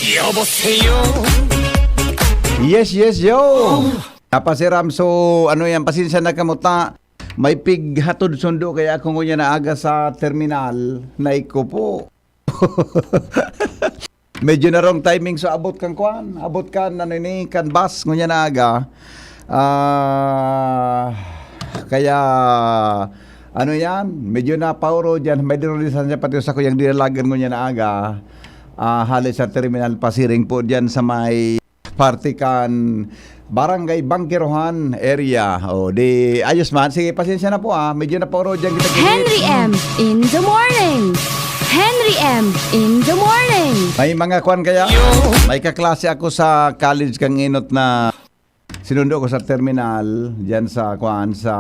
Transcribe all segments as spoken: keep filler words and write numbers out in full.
여보세요. Yes, yes, yo. Napasiram, so, ano yan, pasensya na kamo ta. May pighatod sundo kaya ako ngunyan na aga sa terminal. Nay ko po. Medyo na wrong timing, so abot kan kwan. Abot kan, ano ni, kan bus ngunyan na aga. Ah, kaya, ano yan, medyo napauro dyan. May dinulisan siya pati sa kuyang dinalagan ngunyan na aga. Ah, hali sa terminal pasiring po dyan sa may parte kan Barangay Bangkirohan area. O, di, ayos man. Sige, pasensya na po, ah. Medyo napauro dyan kita. Henry M in the morning. Henry M in the morning. May mga kwan kaya? May kaklase ako sa college kang inot na sinundo ko sa terminal, diyan sa, kwan, sa,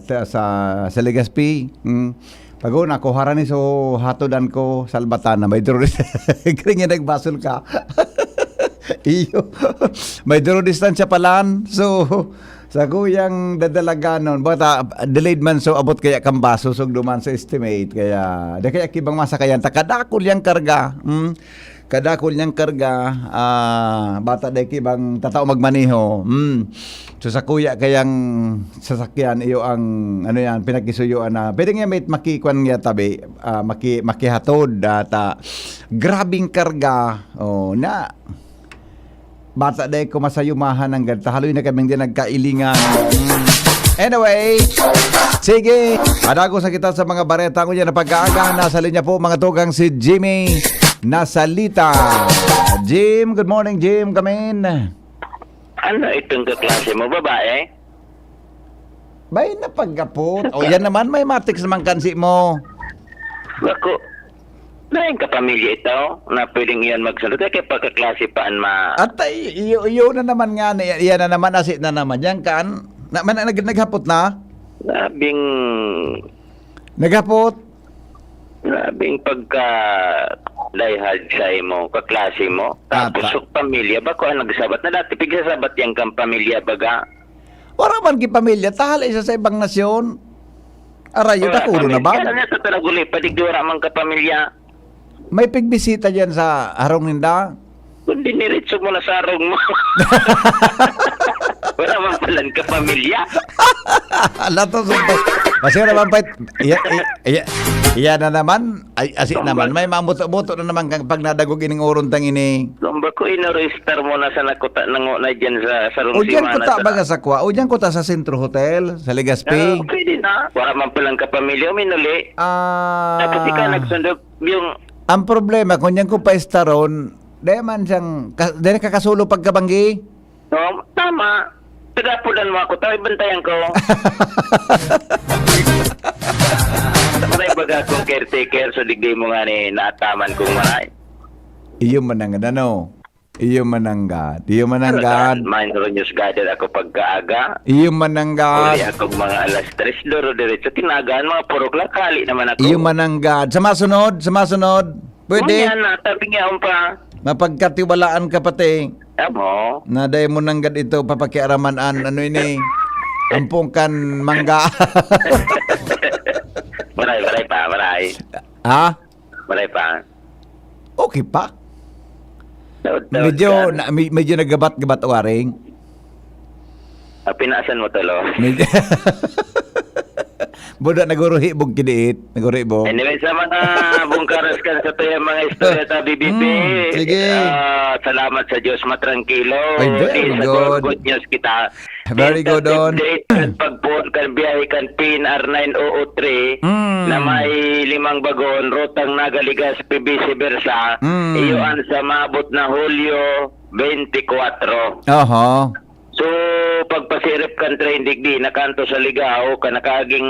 sa, sa Legazpi. Mm. Pag una, kuharan ni so hatodan ko, salbatan na may drone. Kaya nga nagbasol ka. Iyo. May drone distansya palan. So, sa kuyang dadalaganon, bata, delayed man so abot kaya kang baso, so duman sa estimate. Kaya, da kaya kibang masakayan, takadakol yang karga. Mm. Kadakol niyang karga, ah, bata dai ki bang tatao magmaneho. Hmm. So, sa kuya kayang sasakyan, iyo ang, ano yan, pinakisuyuan na. Pwede nga may makikuan niya tabi, ah, maki-, makihatod, ata. Grabing karga. Oh, na. Bata dai ko masayumahan ang ganta. Haloy na kaming di nagkailingan. Hmm. Anyway, sige. Madagos na kita sa mga bareta ko yan na pagkaaga. Nasa linya po, mga tugang, si Jimmy Nasalita. Jim, good morning, Jim. Come in. Ano itong kaklase mo, babae? Bay, napaggapot. O, yan naman, may matiks naman kansi mo. Bako, daing kapamilya ito na pwedeng iyan magsunod. Kaya pagkaklase pa an ma- At ay, iyo, iyo na naman nga, na, iyan na naman, asi na naman. Yan kan, na, man, nag, naghapot na? Grabing Naghapot? Grabing pagka diehard sa imo, kaklase mo. Tapos Ata. Sa pamilya, bako ang nagsabat na dati, pigsasabat yan kang pamilya, baga. Wala man ki pamilya, tahal isa sa ibang nasyon. Aray, yun, Wala nakulo na kami. Ba? Kaya na sa Taraguli, padig di wala man kapamilya. May pigbisita dyan sa harong ninda? Kung diniritso mo na sa harong mo. Wala man palan kapamilya. Lato, sumpay. Kasi wala man pa, iya, iya, iya, iya na naman. Ay, asi Tumba. Naman. May mamuto-buto na naman kang pag nadagog ining uron tang ini. Tumba ko, inoristar mo na sa nakuta, nango na dyan sa sarong O dyan simana kuta sa baga sa kwa. O dyan kuta sa Centro Hotel, sa Legazpi. Ah, pwede na. Wala man palang kapamilya, minuli. Ah. Tapos ikaw nagsundo, yung Ang problema, kung yan ko paistaron, dahil man siyang, ka, dahil kakasulo pagkabanggi. No, tama. Tagapudan mo ako, tayo bantayan ko. Maray baga akong caretaker, so digdi mo nga ni naataman kong maray. Iyo mananggad, ano? Iyo mananggad. Iyo mananggad. Minor news gather ako pagkaaga. Iyo mananggad. Uli akong mga alas tres, doro diretso. Tinagaan, mga purok lang, kali naman ako. Iyo mananggad. Sa masunod, sa masunod. Pwede. Unya na, tabi niya, umpa. Mapagkatiwalaan ka pati. Amo. Na dai mo nanggad ito, papakiaraman an, ano ini? Ampong kan mangga. Maray, maray pa, maray. Ha? Maray pa. Okay pa. Daot, daot Medyo, ka. Na, me-, medyo naggabat-gabat waring. Ah, pinaasan mo, tolo. Medyo, Buda, naguruhibog kidiit. Naguruhibog. Anyway, sa mga bungkaras kan sa tuyang mga istorya sa B B P, Mm, sige. Ah, salamat sa Diyos, matrangkilo. Ay, very Di sa good. Good news kita. Very good, Don. Entertainment, pagpuon kan biyahe kan P N R nine oh oh three Mm. na may limang bagon, rutang Naga-Legazpi, vice versa. Mm. Iyo an sa maabot na Hulyo twenty-four. Oho. So, pagpasirip kan train digdi, nakanto sa Ligao, kan nakaaging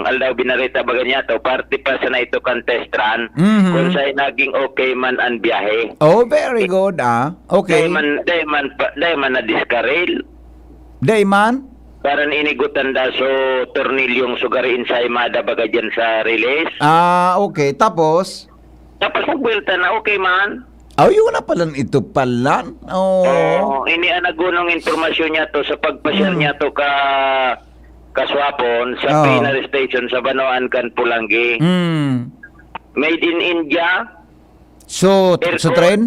Aldaw Binarita baga niya to, parte pa sana ito kan test run, Mhm. kung saan naging okay man ang biyahe. Oh, very good, ah. Okay. Dai man, dai man pa, dai man na-discarrel. Dai man? Parang inigutan da so tornilyong sugari ensaymada baga dyan sa release. Ah, okay. Tapos? Tapos nagbuelta na, okay man. Aw, yun na palan ito palan. Oh. Oo, ini ang nagunong impormasyon niya to sa pagpasyal Mm. niya to ka, kaswapon sa Oo. Pinar Station sa Banwaan kan Polangui. Mm. Made in India. So, t-, so Airport. Train?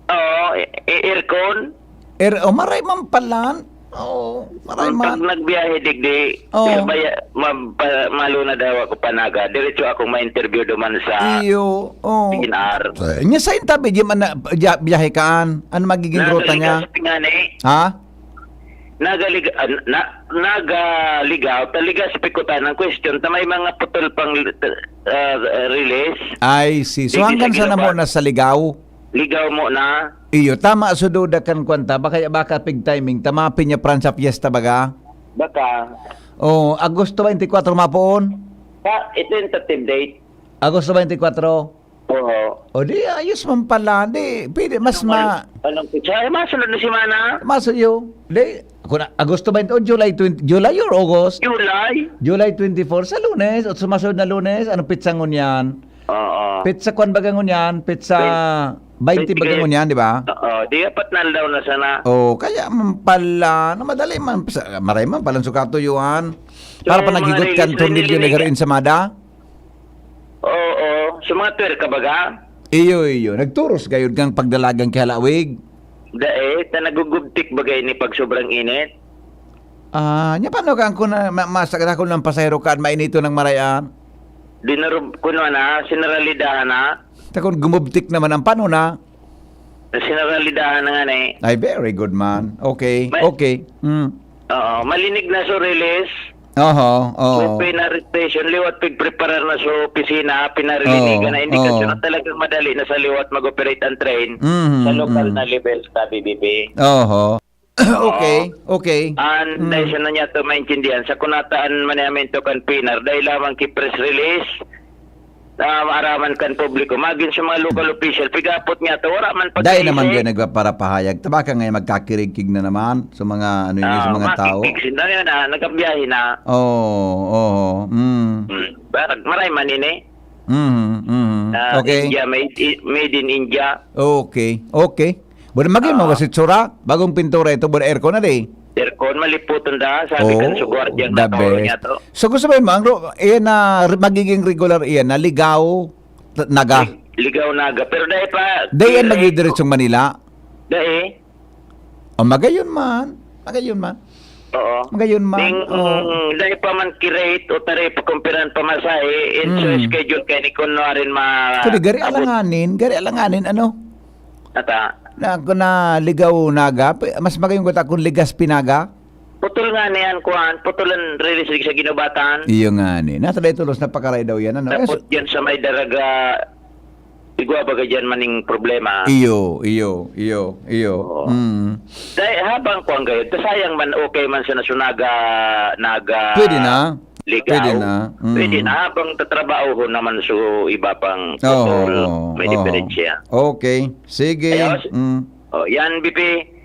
Oo, e-, e-, aircon. Er, oh, maray man palan. Oh, maray Pag man. nagbiyahe digdi, Oo. eh, baya, ma, pa, malo na daw ako panaga. Diretso akong ma-interview duman sa Iyo, oh. P N R. Nya sa intabi, di man na, biya- biyahe kaan? Ano magiging ruta niya? Nagaligas nga ni. Ha? Nagaliga, ah, na, nagaligaw, taligas pikutan ang question. Ta may mga putol pang ah, release. I see. So Sige, hanggang sige, sana mo Papa. na sa ligaw? Ligaw mo na. Iyo, tama so duda kan kwanta. Baka, baka pig timing. Tama pinya Pransa Fiesta baga? Baka. Oh, Agosto twenty-four mapoon? Pa, ito yung tentative date. Agosto twenty-four? Oo. O di, ayos man pala. Di, pwede, mas ma... Anong pizza? Ay, masunod na semana. Mas iyo. Di, ako na, Agosto twenty, o July twenty, July or August? July. July twenty-four, sa Lunes, o sumasunod na Lunes, anong pizza ngunyan? Oo. Pizza kwan baga ngunyan? Pizza twenty baga kayo. Ngunyan, di ba? Oo, di apat na aldaw na sana. Oh, kaya man pala, na madali man, sa, maray man palang sukatuyuan. Para So, pa mga nagigot release, kan turnilyo release na na garin sa mada? Oo, sa mga twer ka baga? Iyo, iyo. Nagturos gayod kang pagdalagan kay Halawig. Dae, ta nagugubtik bagay ni pag sobrang init. Ah, nya paano ka ang kuna ma, masakit ako ng pasahero ka at mainito ng marayan? Dinarub ko na, sinaralidahan na. Takon gumubtik naman ang paano na? Sinaralidahan na nga na eh. Ay, very good man. Okay, May- okay. Mm. Oo, malinig na so release. Oho, oho. May penal station, liwat pigpreparar na so opisina, pinarilinig Oo, na indikasyon oo. Na talagang madali na sa liwat mag-operate ang train Mhm, sa lokal mhm. na level sa B B P. Oho. Okay, okay. An Mm. dahil siya na niya ito maintindihan, sa kunataan manehamento kan pinar, dahil lamang ki press release, na maaraman kan publiko, magin sa mga local official, pigapot niya to, wala man pag Dahil naman din nagpaparapahayag. Tabaka ngayon magkakirigkig na naman sa mga, ano yun, sa mga tao. Makikig sila yun, ah, nagkabiyahe na. Oo, oo. Mm. Hmm. Barag, maray man ini. Mhm, mhm. Na Okay. India, made, i- made in India. Okay, okay. Bueno, magin mo Ah. kasi tsura, bagong pintura ito, bueno, aircon na di. Aircon, maliputan da, sabi Oh, kan sa gwardiya the na tao best. niya to. So gusto mo yung mga, iyan na re- magiging regular iyan na ligaw, t- naga. Ligaw naga. Pero dahil pa, Dahil yan eh, magdidiretsong Manila. Dahil, O magayon man. Magayon man. oo. Magayon man. Ding, Oo. mm, dahil pa man kirate o taripa kumpiran pamasahe, in so Mm. schedule kaya ni Kunwarin ma... Kundi gari abot. Alanganin, gari alanganin, ano? Ata. Na ako na ligaw naga, pe- mas magayon ko ta kung ligas pinaga. Putol nga na yan, kuhan. Putol ang release sa ginubatan. Iyo nga ni. Nasa dahil tulos na pakaray daw yan, ano? Tapos dyan sa may daraga, igwa baga dyan maning problema. Iyo, iyo, iyo, iyo. Oo. Mm. Dahil habang kuhan kayo, sayang man okay man sa nasunaga, naga, Pwede na. ligaw. Pwede na. Mm. Pwede na, habang tatrabaho naman so iba pang Oo, putol, oo, may oo. diferensya. Okay. Sige. Ayos. Mm. O, yan, B P.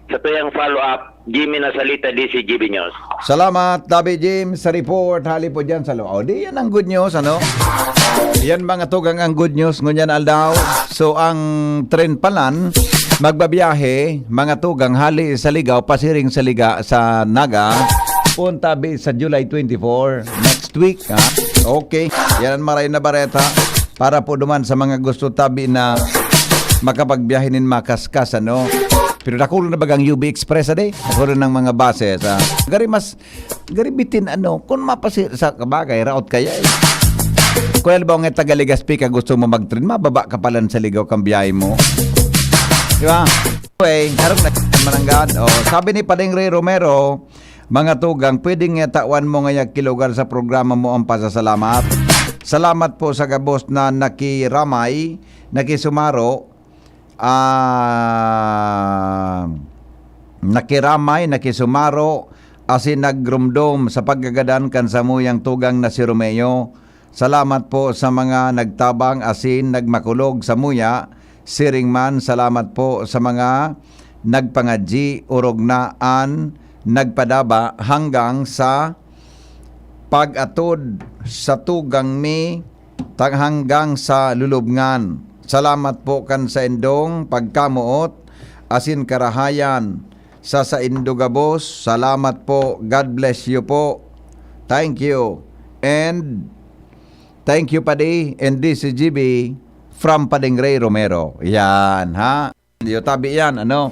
Sa tuyang follow-up, Jimmy Nasalita, D C G B News. Salamat, Tabi Jim, sa report. Hali po dyan sa lo-, o, di yan ang good news, ano? Yan mga tugang ang good news ngunyan aldaw. So, ang train palan, magbabiyahe, mga tugang, hali sa Ligaw, pasiring sa Liga, sa Naga, punta bi sa July twenty-four, next week, ha? Okay, yan ang maray na bareta. Para po duman sa mga gusto tabi na makapagbiyahe nin makaskas, ano? Pero dakulo na bagang U B Express, ade? Dakulo ng mga buses, ha? Gari mas, gari bitin, ano, kung mapasi-, sa kabagay, raot kaya, eh. Kung halimbawa nga taga Legazpi ka, gusto mo mag-train, mababa ka palan sa Ligaw kang biyahe mo. Di ba? Anyway, harap na mananggad. Oh, sabi ni Padeng Ray Romero, mga tugang, pwedeng tawan mo ngaya ki lugar sa programa mo ang pasasalamat. Salamat po sa gabos na nakiramay, nakisumaro, ah, nakiramay, nakisumaro, asin nagrumdom sa paggagadan kan samuyang tugang na si Romeo. Salamat po sa mga nagtabang asin nagmakulog samuya. Siring man, salamat po sa mga nagpangadyi, orog na an nagpadaba hanggang sa pag-atod sa tugang mi, tag-, hanggang sa lulubngan. Salamat po kan saindong pagkamoot asin karahayan. Sa saindo gabos, salamat po. God bless you po. Thank you. And thank you, Padi. And this is G B from Padeng Ray Romero. Yan, ha? Yo, tabi yan, ano?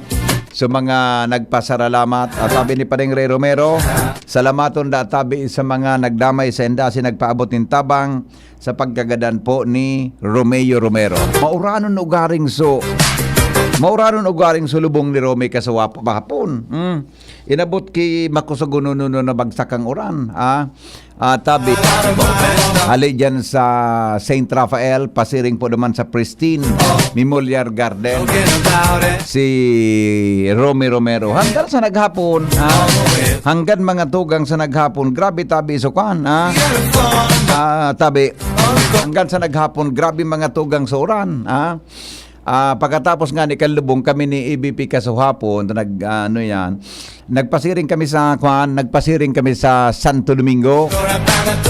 So, mga nagpasaralamat, ah, tabi ni Padeng Ray Romero, salamaton da tabi sa mga nagdamay sa inda, si nagpaabot nin tabang sa pagkagadan po ni Romeo Romero. Mauranon ugaring so, mauranon ugaring so lubong ni Romy Kasuwa hapon. Hmm. Inabot ki makusog unununo na bagsak ang uran, ah. Ah, tabi. Hali dyan sa Saint Raphael, pasiring po naman sa Pristine Memorial Garden. Si Romy Romero. Hanggang sa naghapon, ah, hanggang mga tugang sa naghapon, grabe tabi sukan, ah. Ah, tabi. Hanggang sa naghapon, grabe mga tugang sa uran, ah. Ah, pagkatapos nga ni kalubong kami ni E B P Kasuhapon, nag, ah, ano yan, nagpasiring kami sa, kwan, nagpasiring kami sa Santo Domingo.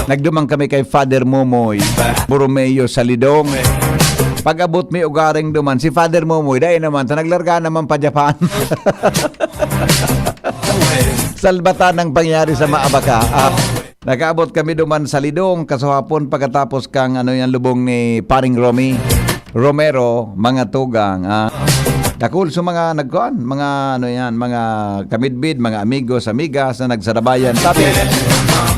Nagduman kami kay Father Momoy Borromeo sa Lidong. Pag-abot mi ugaring duman, si Father Momoy, dai naman, ta naglarga naman pa Japan. Salbatan ang pangyari sa Maabaca. Ah, nakaabot kami duman sa Lidong, kasuhapon pagkatapos kang, ano yan, lubong ni Paring Romy Romero, mga tugang, ah. Dakul sa mga nagkuan, mga, ano yan, mga kamidbid, mga amigos, amigas na nagsarabayan. Tapi,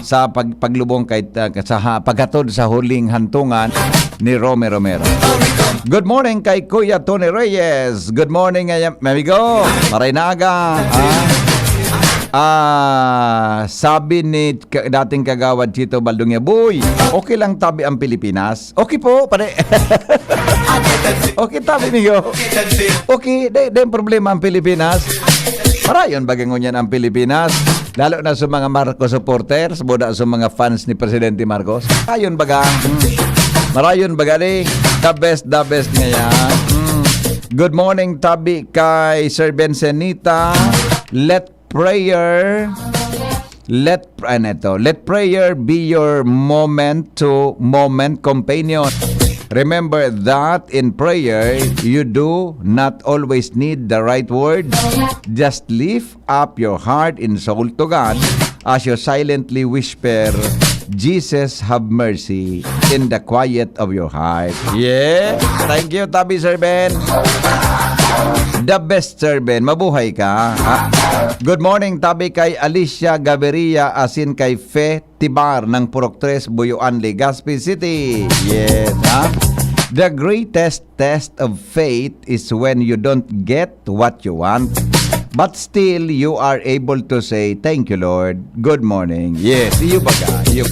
sa pag-, paglubong kay, ah, sa ha-, paghatod sa huling hantungan ni Romy Romero. Good morning kay Kuya Tony Reyes. Good morning, ay-, amigo. Maray na aga. Ah, ah, sabi ni ka-, dating kagawad Chito Baldungia, "Boy, okay lang tabi ang Pilipinas?" Okay po, pare. Okay tabi, amigo. Okay, di, di problema ang Pilipinas. Marayon baga ngunyan ang Pilipinas. Lalo na sa mga Marcos supporters, buda sa mga fans ni Presidente Marcos. Ayon baga. Hmm. Marayon baga ni. The best, the best ngayon. Hmm. Good morning, tabi kay Sir Bencenita. Let prayer, let, ano ito? Let prayer be your moment to moment companion. Remember that in prayer, you do not always need the right word. Just lift up your heart and soul to God as you silently whisper, "Jesus, have mercy," in the quiet of your heart. Yeah. Thank you, Tabi Sir Ben. The best, Sir Ben. Mabuhay ka. Ha? Good morning, Tabi, kay Alicia Gaviria, asin kay Fe Tibar ng Purok Tres, Buyuan, Legazpi City. Yes, ha? The greatest test of faith is when you don't get what you want, but still you are able to say, "Thank you, Lord. Good morning." Yes, iyo baga, iyo,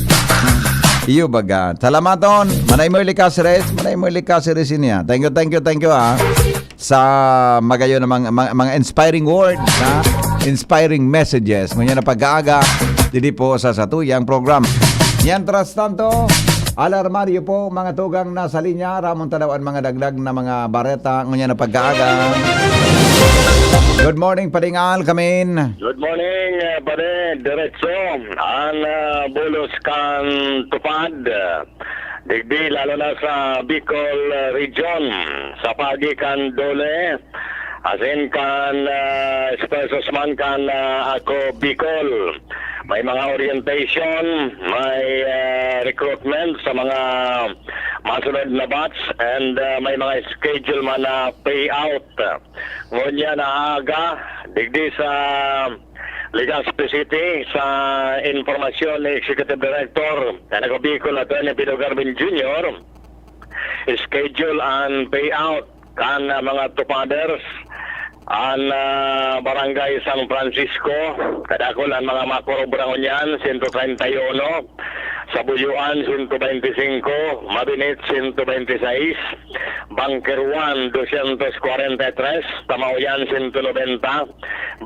iyo baga. Salamaton, manay mo ili Caceres, manay mo ili Caceres niya. Thank you, thank you, thank you, ah. Sa magayon na mga, mga, mga inspiring words, ha? Inspiring messages. Ngunyan na pag-aaga, didi po sa satuyang program. Mientras tanto, alarmaryo po, mga tugang na sa linya, ramon tadaw an mga dagdag na mga bareta, ngunyan na pag-aaga. Good morning, Pading Al, kamin. Good morning, eh, pare. Diretso, an, ah, bulos kan tupad. Digdi, lalo na sa Bicol, ah, region, sa paagi kan DOLE, asin kan, ah, Spursos man kan, ah, Ako Bicol. May mga orientation, may, ah, recruitment sa mga masunod na batch, and, ah, may mga schedule man na payout. Ngunyan na aga, digdi sa Legazpi City, sa impormasyon ni Executive Director kan Ako Bicol, Attorney Pedro Garvin Junior, schedule an payout kan, ah, mga tupaders, an, ah, Barangay San Francisco, kadakul an mga makurobra ngunyan, sento treinta y uno, sa Buyuan, sento beintisinko, Mabinit, sento beintisais, Bunker One, dosyentos kwarenta y tres, Tamaoyan, sento nobenta,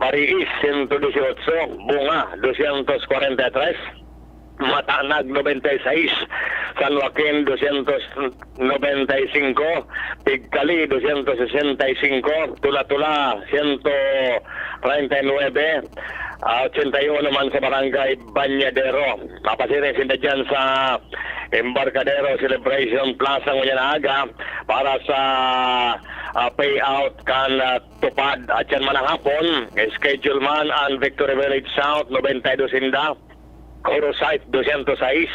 Bariis, sento disiotso, Bunga, dosyentos kwarenta y tres, Matanag, nobenta y sais, San Joaquin, dosyentos nobenta y singko, Pigcali, dosyentos sesenta y singko, Tula-Tula, sento treinta y nuebe, ah, ochenta y uno man sa Barangay Bañadero. Mapasiring sinda dyan sa Embarcadero Celebration Plaza ngunyan na aga para sa, ah, payout kan, ah, tupad. At yan man ang hapon, schedule man ang Victory Village South, nobenta y dos sinda, Oro Site, dosyentos sais,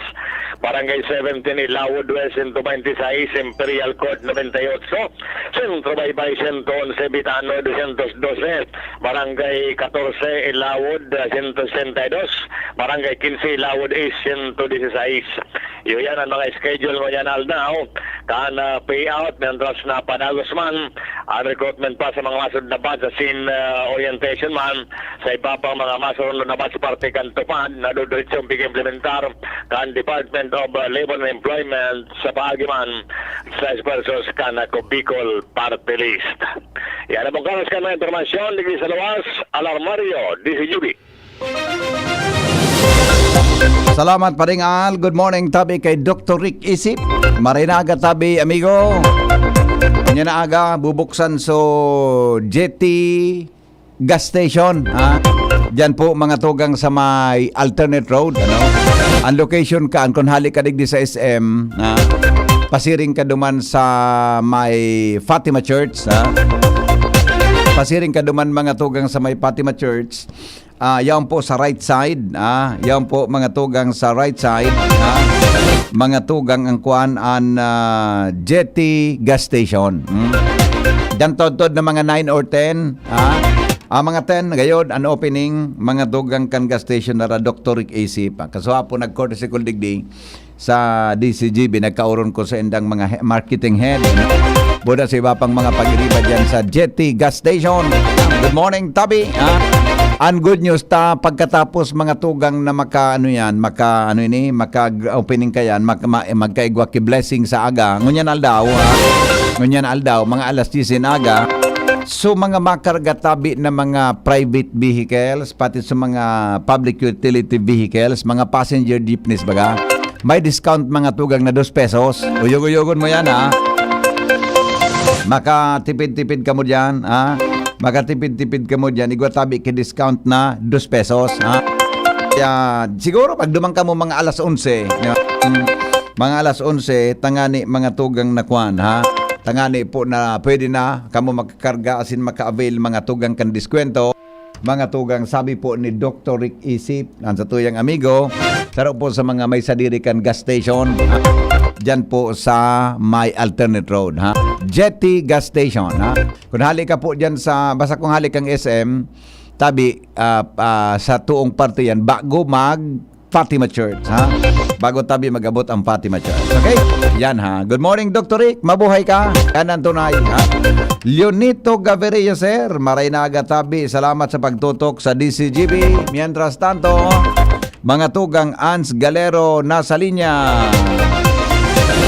Barangay seventeen, Ilawod West, sento baynte sais, Imperial Court, nobenta y ocho, Centro Baybay, sento onse, Bitano, dosyentos dose, Barangay katorse, Ilawod, ah, sento sesenta y dos, Barangay kinse, Ilawod East, sento disisais. Iyo yan ang mga schedule ngunyan na aldaw. Kan, ah, payout, mientras na padagos man, ang recruitment pa sa mga masunod na batch asin, ah, orientation man, sa iba pang mga masunod na batch parte kan TUPAD, na dodiretso ang pag-implementar kan Department of, ah, Labor and Employment sa paagi man sa esfuerzos kan, ah, Bicol Party List. Yan ang bungkaras kan mga impormasyon, digdi sa luwas, Alarmario, D C G B. Salamat, Paring Al. Good morning, tabi kay Doktor Rick Isip. Marinaga tabi, amigo. Niya na aga, bubuksan so Jetty Gas Station, ha? Diyan po, mga tugang sa may alternate road, ano? Ang location kan, kung hali ka digdi sa S M, ha? Pasiring ka duman sa may Fatima Church, ha? Pasiring ka duman, mga tugang sa may Fatima Church. Ah, yaon po sa right side, ah, yaon po, mga tugang, sa right side, ah, mga tugang, ang kuan, an, ah, Jetty Gas Station. Hmm. Diyan todtod na mga nine or ten, ah, ah, mga ten gayod an opening, mga tugang, kan gas station na ra Doktor Rick Isip. Kasuha po nag-courtesy call digdi sa D C G B, nagkaoron ko sa indang mga he-, marketing head, no? Buda sa iba pang mga pag-iriba dyan sa Jetty Gas Station. Good morning, tabi, ha? Ang good news ta, pagkatapos, mga tugang, na maka, ano yan, maka, ano ini, maka-opening ka yan, mag-, ma-, magkaigwa ki blessing sa aga. Ngunyan aldaw, ha? Ngunyan aldaw, mga alas diyes in aga. So, mga makarga tabi na mga private vehicles, pati sa mga public utility vehicles, mga passenger jeepneys, baga, may discount, mga tugang, na dos pesos. Uyog-uyogon mo yan, ha? Makatipid-tipid kamo diyan, ha? Makatipid-tipid kamo diyan. Igwa tabi ki discount na dos pesos, ha? Kaya, siguro, pag duman kamo mga alas onse, di ba? Mm, mga alas onse, tangani, mga tugang, na kwan, ha? Tangani po na pwede na kamo makakarga asin maka-avail, mga tugang, kan diskwento. Mga tugang, sabi po ni Doktor Rick Isip, ang satuyang amigo, saro po sa mga may sadiri kan gas station, ha? Diyan po sa may alternate road, ha? Jetty Gas Station, ha? Kung hali ka po diyan sa, basta kung hali kang S M, tabi, ah, ah, sa tuong parte yan, bago mag Fatima Church, ha? Bago tabi mag-abot ang Fatima Church. Okay? Yan, ha? Good morning, Doktor Rick. Mabuhay ka. Yan ang tunay, ha? Leonito Gaviria, sir. Maray na aga tabi. Salamat sa pagtutok sa D C G B. Mientras tanto, mga tugang, Ans Galero nasa linya.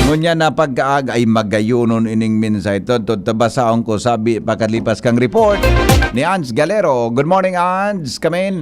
Ngunyan na pagkaaga ay magayonon ining mensahe. Tod, tod, tabasahon ko sabi pakalipas kang report ni Ans Galero. Good morning, Ans. Come in.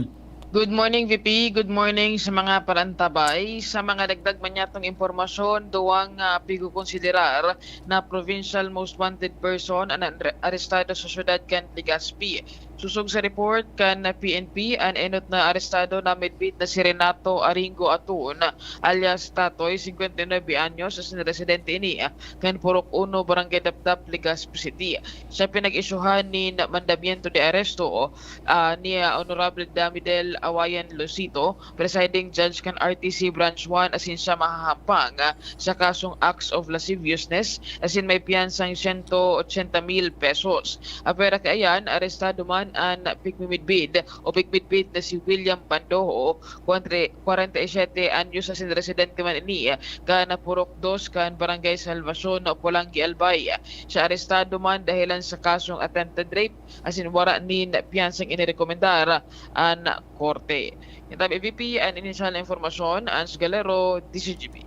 Good morning, V P. Good morning sa mga parantabay. Sa mga dagdag man niyatong impormasyon, duwang, ah, pigkokonsiderar na provincial most wanted person an anre-, arestado sa syudad kan Legazpi. Sosog sa report kan P N P, an enot na arestado namidbid na si Renato Aringo Atun, alias Tatoy, singkwenta y nuebe anyos, asin residente ini kan Purok Uno, Barangay Dapdap, Legazpi City. Siya pinag-isyuhan nin mandamiento de aresto, ah, ni, ah, Honorable Damidel Awayan Lucito, Presiding Judge kan R T C Branch one, asin siya mahahampang, ah, sa kasong acts of lasciviousness, asin may piyansang siyento ochenta mil pesos. Apwera kaiyan, arestado man an pigmimidbid o pigmidbid na si William Pandoho, kwantre-, kwarenta y siyete anyos, asin residente man ini kan Purok Dos kan Barangay Salvacion, Polangui, Albay. Siya arestado man dahelan sa kasong attempted rape, asin wara nin piyansang inirekomendar an korte. Yan tabi, V P, an inisyal na impormasyon, Ans Galero, D C G B.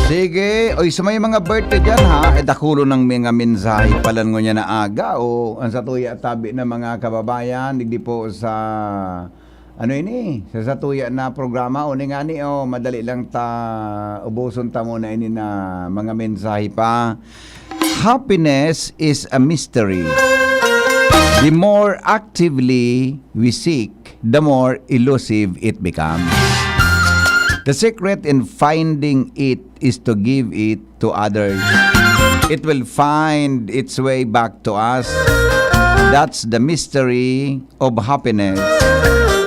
Sige. Oy, sa may mga birthday dyan, ha? Eh, dakulo ng mga mensahe pala ngunyan na aga. O, ang satuya tabi ng mga kababayan, digdi po sa, ano ini? Sa satuya na programa. O, ni ngani, o, madali lang ta, ubuson ta muna ini na mga mensahe pa. Happiness is a mystery. The more actively we seek, the more elusive it becomes. The secret in finding it is to give it to others. It will find its way back to us. That's the mystery of happiness.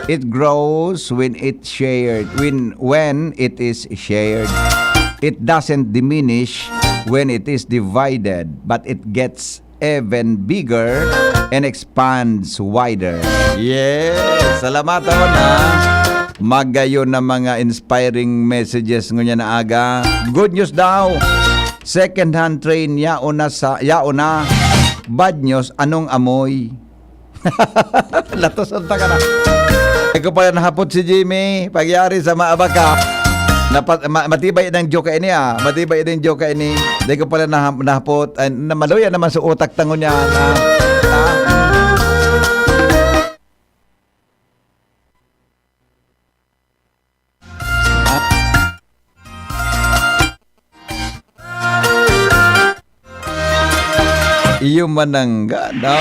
It grows when it shared, when, when it is shared. It doesn't diminish when it is divided, but it gets even bigger and expands wider. Yes! Salamaton, ha? Magayon na mga inspiring messages ngunyan na aga. Good news daw. Second hand train, yaon na sa, yaon na. Bad news, anong amoy? Latoson ta ka na. Di ko pala nahapot si Jimmy. Pagyari sa maabak ka. Napa-, ma-, matibay ng joke ini, ah. Matibay ng joke ini. Di ko pala naha-, nahapot. Ay, na-, maluya naman sa utak tangon niya, ah. Ah. Iyo mananggad, no?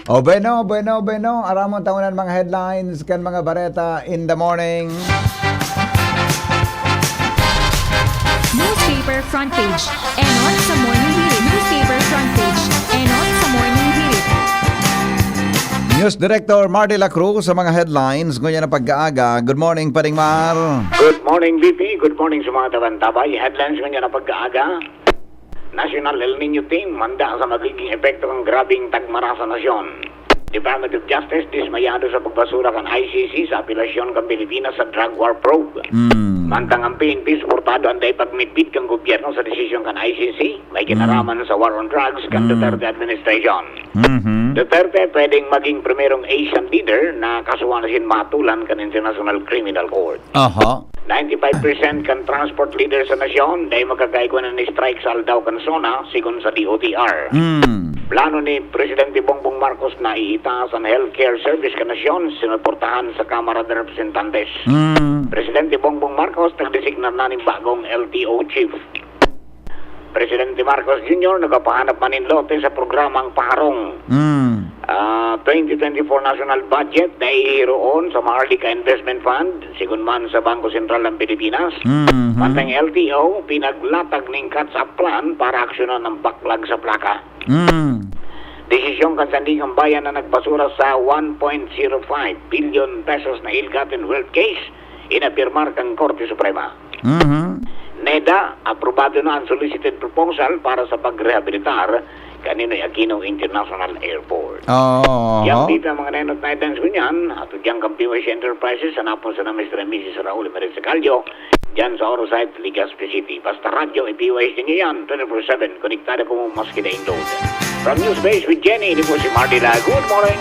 O bueno, bueno, bueno. Aramon ta ngunyan mga headlines kan mga bareta in the morning. Newspaper front page. Enot sa morning hirit. Newspaper front page. Enot sa morning hirit. News Director Marty La Cruz sa mga headlines ngunyan na pag-aaga. Good morning, Paring Mar. Good morning, V P. Good morning sa mga tabantabay. Headlines ngunyan na pag-aaga. National El Niño Team handa sa magiging epekto kan grabeng tagmara sa nasyon. Department of Justice dismayado sa pagbasura kan I C C sa apelasyon kan Pilipinas sa drug war probe. Mm. Mantang ang P N P suportado an dai pagmitbit kan gobyerno sa desisyon kan I C C, may Mm. kinaraman sa war on drugs kan Mm. Duterte administration. Mhm. Duterte pwedeng maging primerong Asian leader na kasuhan asin mahatulan kan International Criminal Court. Aha. Ninety-five percent kan transport leader sa nasyon dai magkakaigwa na ni-strike sa aldaw kan SONA, sigon sa D O T R. Mm. Plano ni Presidente Bongbong Marcos na iitaas an healthcare service kan nasyon, sinuportahan sa Kamara de Representantes. Mm. Presidente Bongbong Marcos nagdesignar na nin bagong L T O chief. Presidente Marcos Junior nagpapahanap man nin lote sa programang Paharong. Mm. Ah, twenty twenty-four national budget na ihiroon sa Maharlika Investment Fund, sigon man sa Bangko Sentral ng Pilipinas. Mhm. Mantang L T O, pinaglatag nin catch-up plan para aksyonan ang baklag sa plaka. Mm. Desisyon kan Sandigan Bayan na nagbasura sa one point zero five billion pesos na ill-gotten wealth case, inapirmar kan Korte Suprema. Mhm. NEDA, aprobado na ang solicited proposal para sa pagrehabilitar kan Ninoy Aquino International Airport. Oo. Yan dito ang mga nenot na items ko niyan. At diyan kan P Y C Enterprises, hanapon sa na Mister and Missus Raul Emerita Callo, diyan sa Orosite, Legazpi City. Basta radyo, i-P Y C niyo yan, twenty-four seven, konektado kamo maski daing load. From News Base with Jenny, ini po si Marty Lai. Good morning!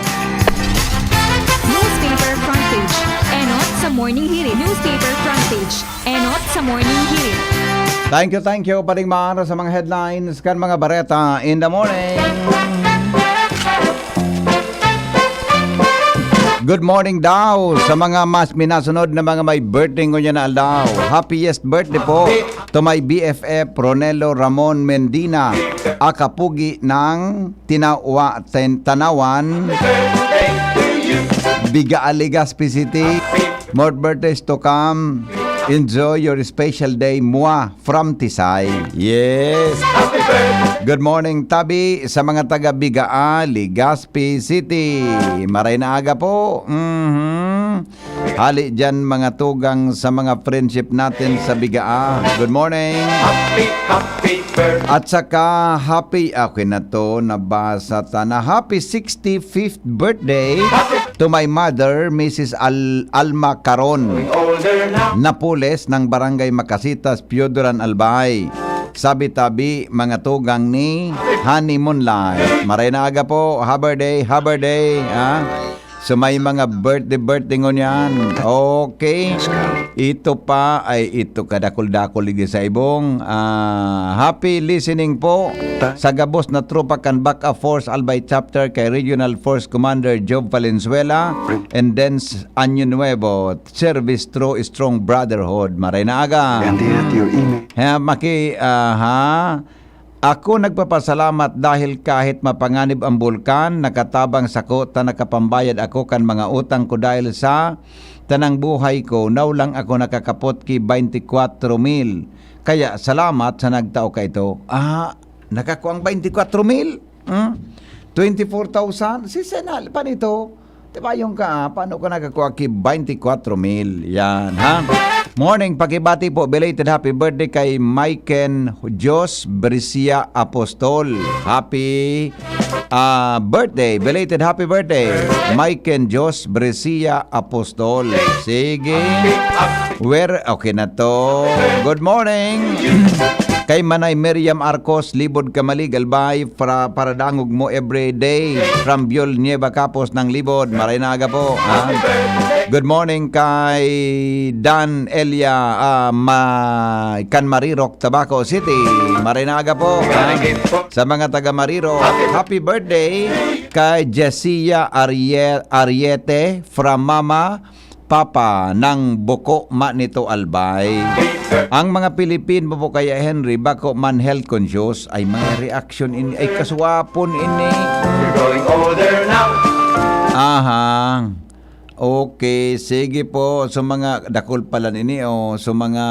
Newspaper front page. Enot sa Morning Hirit. Newspaper front page. Enot sa Morning Hirit. Thank you, thank you, Paring Mar, sa mga headlines kan mga bareta in the morning. Good morning daw sa mga mas minasunod na mga may birthday ngunyan na aldaw. Happiest birthday po to my B F F, Ronelo Ramon Mendina, akapugi ng Tinawa, Ten-, Tanawan, Biga, Legazpi City. More birthdays to come. Enjoy your special day, Mwa, from Tisay. Yes. Good morning, Tabi, sa mga taga Bigaa, Legazpi City. Maray na aga po. Mhm. Hali dyan, mga tugang, sa mga friendship natin sa Bigaa. Good morning. Happy, happy birthday. At saka, happy, okay na to, nabasa ta na. Happy sixty-fifth birthday to my mother, Missus Al-, Alma Caron Napoles ng Barangay Macasitas, Pioduran, Albay. Sabi-tabi, mga tugang ni Honeymoon Life. Maray na aga po. Happy birthday, happy birthday, ha? So, may mga birthday, birthday ngunyan. Okay. Ito pa ay ito, kadakul-dakul ligi sa ibong. Ah, happy listening po sa gabos na tropa kan Backup Force Albay Chapter kay Regional Force Commander Job Valenzuela and Dens Año Nuevo. Service through strong brotherhood. Maray na aga. And yet your email. Ha, maki-, ah, ha? Ako nagpapasalamat dahil kahit mapanganib ang bulkan, nakatabang sako ta nakapambayad ako kan mga utang ko dahil sa tanang buhay ko, now lang ako nakakapot ki twenty-four mil. Kaya salamat sa nagtao kaito. Ah, nakakuang twenty-four mil? Hmm? Twenty-four thousand? Si Senal pa nito. Payong ka, ah, paano ka nakakuha ki twenty-four mil? Yan, ha? Morning, pakibati po. Belated happy birthday kay Maiken Dios Brescia Apostol. Happy, ah, birthday. Belated happy birthday. Maiken Dios Brescia Apostol. Sige. Where? Okay na to. Good morning. Kay Manay Miriam Arcos, Libod Kamalig, Albay, para, para dangog mo every day. From Biol, Nueva Capos ng Libod. Maray na aga po, ha? Good morning kay Dan Elia, ah, ma-, kan Marirok, Tabaco City. Maray na aga po, ha? Sa mga taga Marirok, happy birthday kay Jessia Arie-, Ariete from Mama, Papa ng Buko Ma nito Albay. Ang mga Pilipino po kaya, Henry, bako man health conscious, ay mga reaction ini, ay kaswapon ini. You're growing older now. Aha. Okay, sige po. So mga dakul pala nini, o so mga,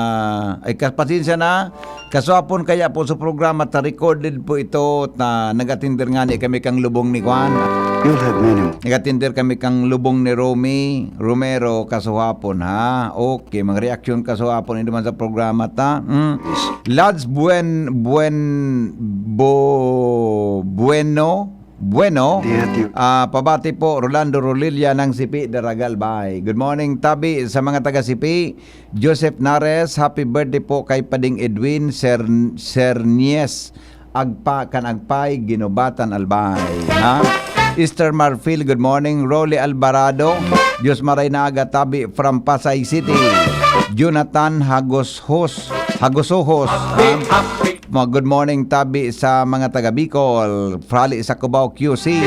ay, kas-, pasensya na. Kaswapon kaya po sa programa ta recorded po ito, ta nag-atender nga ni kami kang lubong ni Juan. You'll have many more. Nag-atender kami kang lubong ni Romy Romero, kasuhapon, ha? Okay, mga reaksyon kasuhapon, hindi man sa programa ta. Mm. Yes. Lads Buen-, Buen-, Bo-, Bueno, Bueno. Dear, dear. Ah, pabati po, Rolando Rolilla ng Sipi, Daragal Bay. Good morning, Tabi, sa mga taga Sipi. Joseph Nares, happy birthday po kay Pading Edwin Ser-, Sernies Agpa, kan Agpay, Ginubatan, Albay. Ha? Easter Marfil, good morning. Rolly Alvarado, Dios maray na aga, Tabi from Pasay City. Jonathan Hagoshos, Hagosohos. Ha? Mga good morning, Tabi, sa mga taga Bicol. Frali sa Cubao, Q C.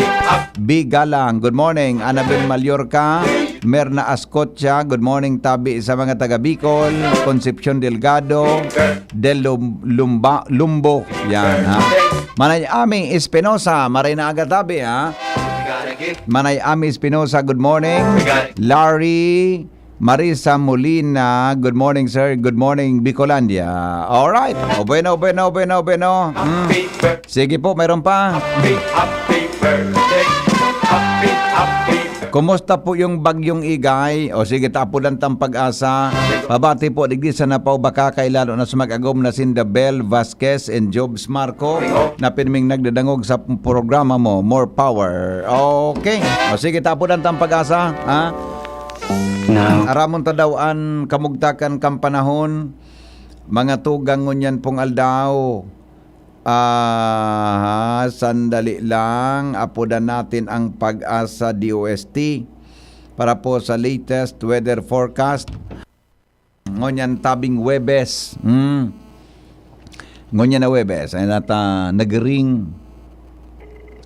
B Galang, good morning. Annabel Mallorca, Merna Ascocha, good morning, Tabi, sa mga taga Bicol. Concepcion Delgado, Del Lum-, Lumba-, Lumbo. Yan, ha? Manay Ami Espinosa, maray na aga, Tabi, ha? Manay Ami Espinosa, good morning. Larry, Marisa Molina, good morning, sir. Good morning, Bicolandia. Alright. O bueno, bueno, bueno, bueno. Hmm. Sige po, meron pa. Happy, happy birthday. Happy, happy birthday. Kumusta po yung Bagyong Igay? O sige, tapulan tang Pag-asa. Pabati po, digdi sa Napaw, Bacacay, lalo na sa mag-agom na sinda Bel Vasquez and Jobs Marco, na pirming nagdadangog sa programa mo, More Power. Okay. O sige, tapulan tang Pag-asa, ha? Now. Aramon ta daw an kamugtakan kan panahon, mga tugang ngunyan pong aldaw. Ah, sandali lang. Apodan natin ang Pag-asa D O S T para po sa latest weather forecast. Ngunyan tabing Huwebes. Hmm. Ngunyan na Huwebes, ay nata-, nag-ring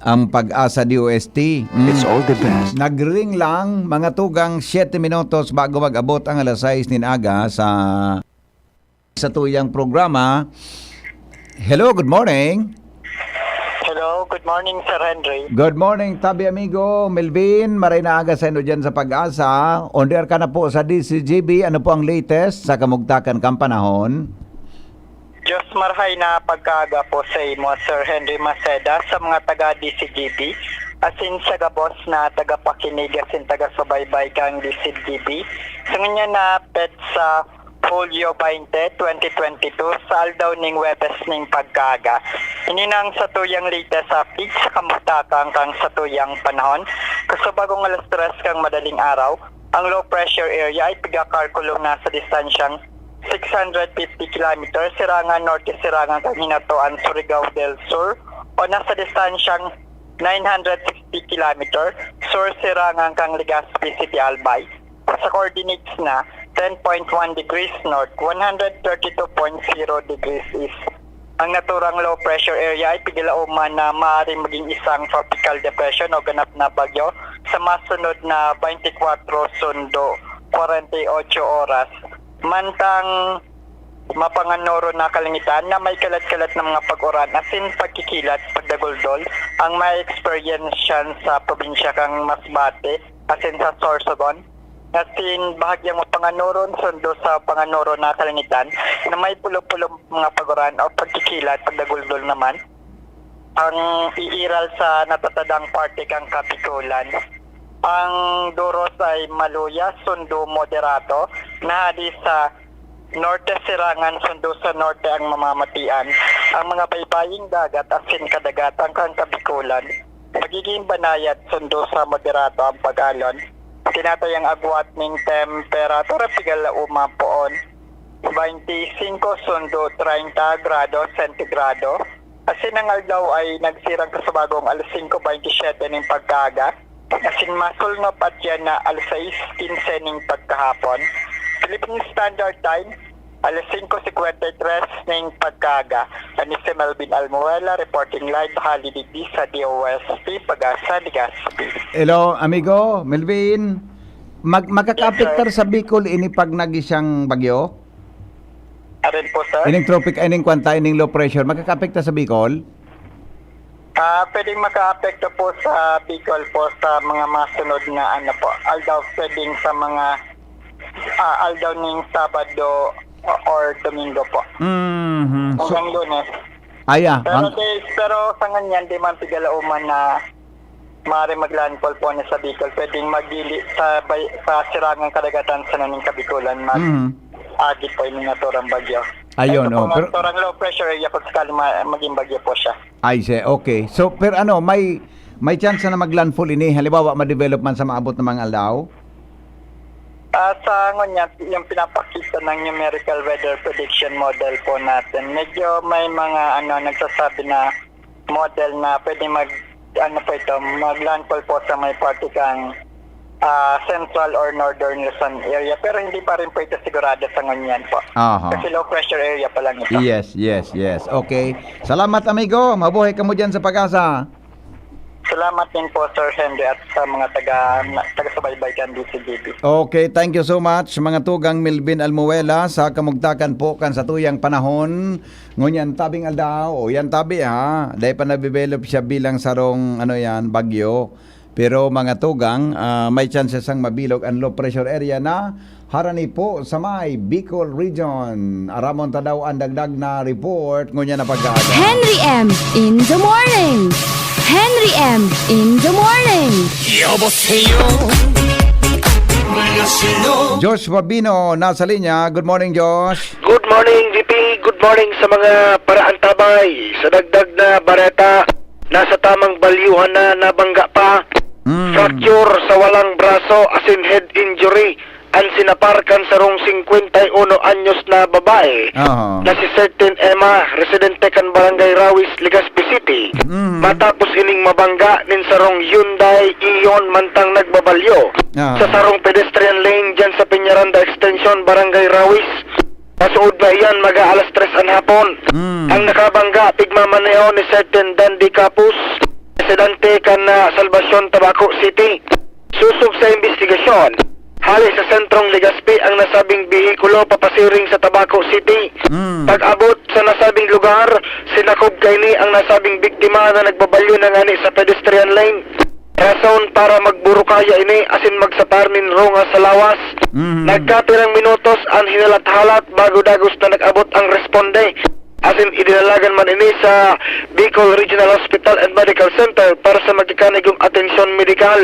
ang Pag-asa D O S T. Hmm. It's all the best. Nag-ring lang, mga tugang, siyete minutos bago mag-abot ang alas sais nin aga sa, sa tuyang programa. Hello, good morning. Hello, good morning, Sir Henry. Good morning, tabi amigo Melvin. Maray na aga sa inyo dyan sa Pag-asa. On the air ka na po sa D Z G B. Ano po ang latest sa kamugtakan kan panahon? Diyos marhay na pagkaaga po sa imo, Sir Henry Maceda, sa mga taga D Z G B, asin sa gabos na tagapakinig asin taga-subaybay kan D Z G B. Sa ngunyan na petsa, Hulyo twenty, twenty twenty-two, sa aldaw ning Huwebes ning pagkaaga. Ini na ang satuyang latest update sa kamugtakan kan satuyang panahon. Kasubagong alas tres kan madaling araw, ang low pressure area ay pigakalkulo na sa distansyang six hundred fifty kilometer, sirangan norte, sirangan kan Hinatuan, Surigao del Sur, o nasa distansyang nine hundred sixty kilometer, sur, sirangan kan Legazpi City, Albay. Sa coordinates na ten point one degrees north, one hundred thirty-two point zero degrees east. Ang naturang low pressure area ay pigilauman na maaaring maging isang tropical depression o ganap na bagyo sa masunod na twenty-four sundo, forty-eight oras. Mantang mapanganoron na kalangitan na may kalat-kalat na mga pag-uran asin pagkikilat, pagdaguldol ang ma-experience sa probinsya kan Masbate asin sa Sorsogon. Asin bahagyang mapanganoron sundo sa panganoron na kalangitan na may pulo-pulo mga pag-uran o pagkikilat, pagdaguldol naman ang iiral sa natatadang parte kan Kabikolan. Ang duros ay maluya, sundo moderato, na hali sa norte sirangan, sundo sa norte ang mamamatian. Ang mga baybaying dagat asin kadagatan kan Kabikulan, magiging banayad, sundo sa moderato ang pag-alon. Tinatayang agwat ning temperatura, pigala uma poon, twenty-five sundo treinta grado sentigrado. Asin ang aldaw ay nagsirang kasubagong alas singko baynte siyete ning pagkaaga. Asin masulnop at yan na alas sais kinse ning pagkahapon. Philippine Standard Time, alas singko singkwenta y tres ning pagkaaga. Ani si Melvin Almuela, reporting live, hali digdi sa D O S P, Pag-asa, Legazpi. Hello, amigo, Melvin. Mag-, makakaapektar Yes, sir. sa Bicol ini pag nagin siyang bagyo? Arin po, sir. Ining tropic, ining kwanta, ining low pressure, makakaapektar sa Bicol? Ah, pwedeng makaapekto po sa Bicol po sa mga masunod na ano po, aldaw, pwedeng sa mga, ah, aldaw ning Sabado or Domingo po. Mhm. So, Hanggang Lunes. Aya, Pero ang di, pero sa nganyan, di man pigala uma na maaari mag-landfall po na sa Bicol. Pwedeng magili sa bay-, sa sirangang kadagatan sa naning Kabikulan, mag Mhm. agi po yung naturang bagyo. Ayun, Ito po, oh, pero naturang low pressure area kung sakali ma-, maging bagyo po siya. I see, okay. So, pero ano, may, may chance na mag-landfall ini, halimbawa, ma-develop man sa maabot na mga aldaw? Ah, sa ngunyan, yung pinapakita ng numerical weather prediction model po natin, medyo may mga, ano, nagsasabi na model na pwede mag, ano po ito, mag-landfall po sa may parte kang, ah, central or northern Luzon area. Pero hindi pa rin po ito sigurado sa ngunyan po. Aha. Kasi low pressure area pa lang ito. Yes, yes, yes. Okay. Salamat, amigo. Mabuhay kamo dyan sa Pag-asa. Salamat din po, Sir Henry, at sa mga taga, taga-subaybay kan D C G B. Okay, thank you so much, mga tugang Melvin Almuela, sa kamugtakan po kan satuyang panahon. Ngunyan, tabing aldaw, o yan tabi ha, dahil pa nabidevelop siya bilang sarong, ano yan, bagyo. Pero mga tugang, ah, may chances ang mabilog ang low pressure area na harani po sa may Bicol Region. Aramon ta daw ang dagdag na report ngunyan na pagkaaga. Henry M in the morning. Henry M in the morning. 여보세요. 안녕하세요. Josh Fabino nasa linya. Good morning, Josh. Good morning, V P. Good morning sa mga paraantabay. Sa dagdag na bareta, nasa tamang balyuhan na nabangga pa. Mm. Fracture sa walang braso, asin head injury, ang sinapar kan sarong singkwenta y uno anyos na babae Aha. na si certain Emma, residente kan Barangay Rawis, Legazpi City. Mm. Matapos ining mabangga nin sarong Hyundai Eon mantang nagbabalyo Aha. sa sarong pedestrian lane dyan sa Peñaranda Extension, Barangay Rawis. Masuod na iyan, mag-aalas tres an hapon. Mm. Ang nakabangga, pigmamaneho ni certain Dandy Capus, residente kan, ah, Salvacion, Tabaco City. Sosog sa imbestigasyon, hale sa sentrong Legazpi ang nasabing behikulo papasiring sa Tabaco City. Mm. Pag-abot sa nasabing lugar, sinakob kaini ang nasabing biktima na nagbabalyo na ngani sa pedestrian lane. Rason para magburukaya ini asin magsapar nin rungas sa lawas. Mhm. Nagkapirang minutos an hinalat-halat bago dagos na nag-abot ang responde. Asin idinalagan man ini sa Bicol Regional Hospital and Medical Center para sa magikanigong atensyon medikal.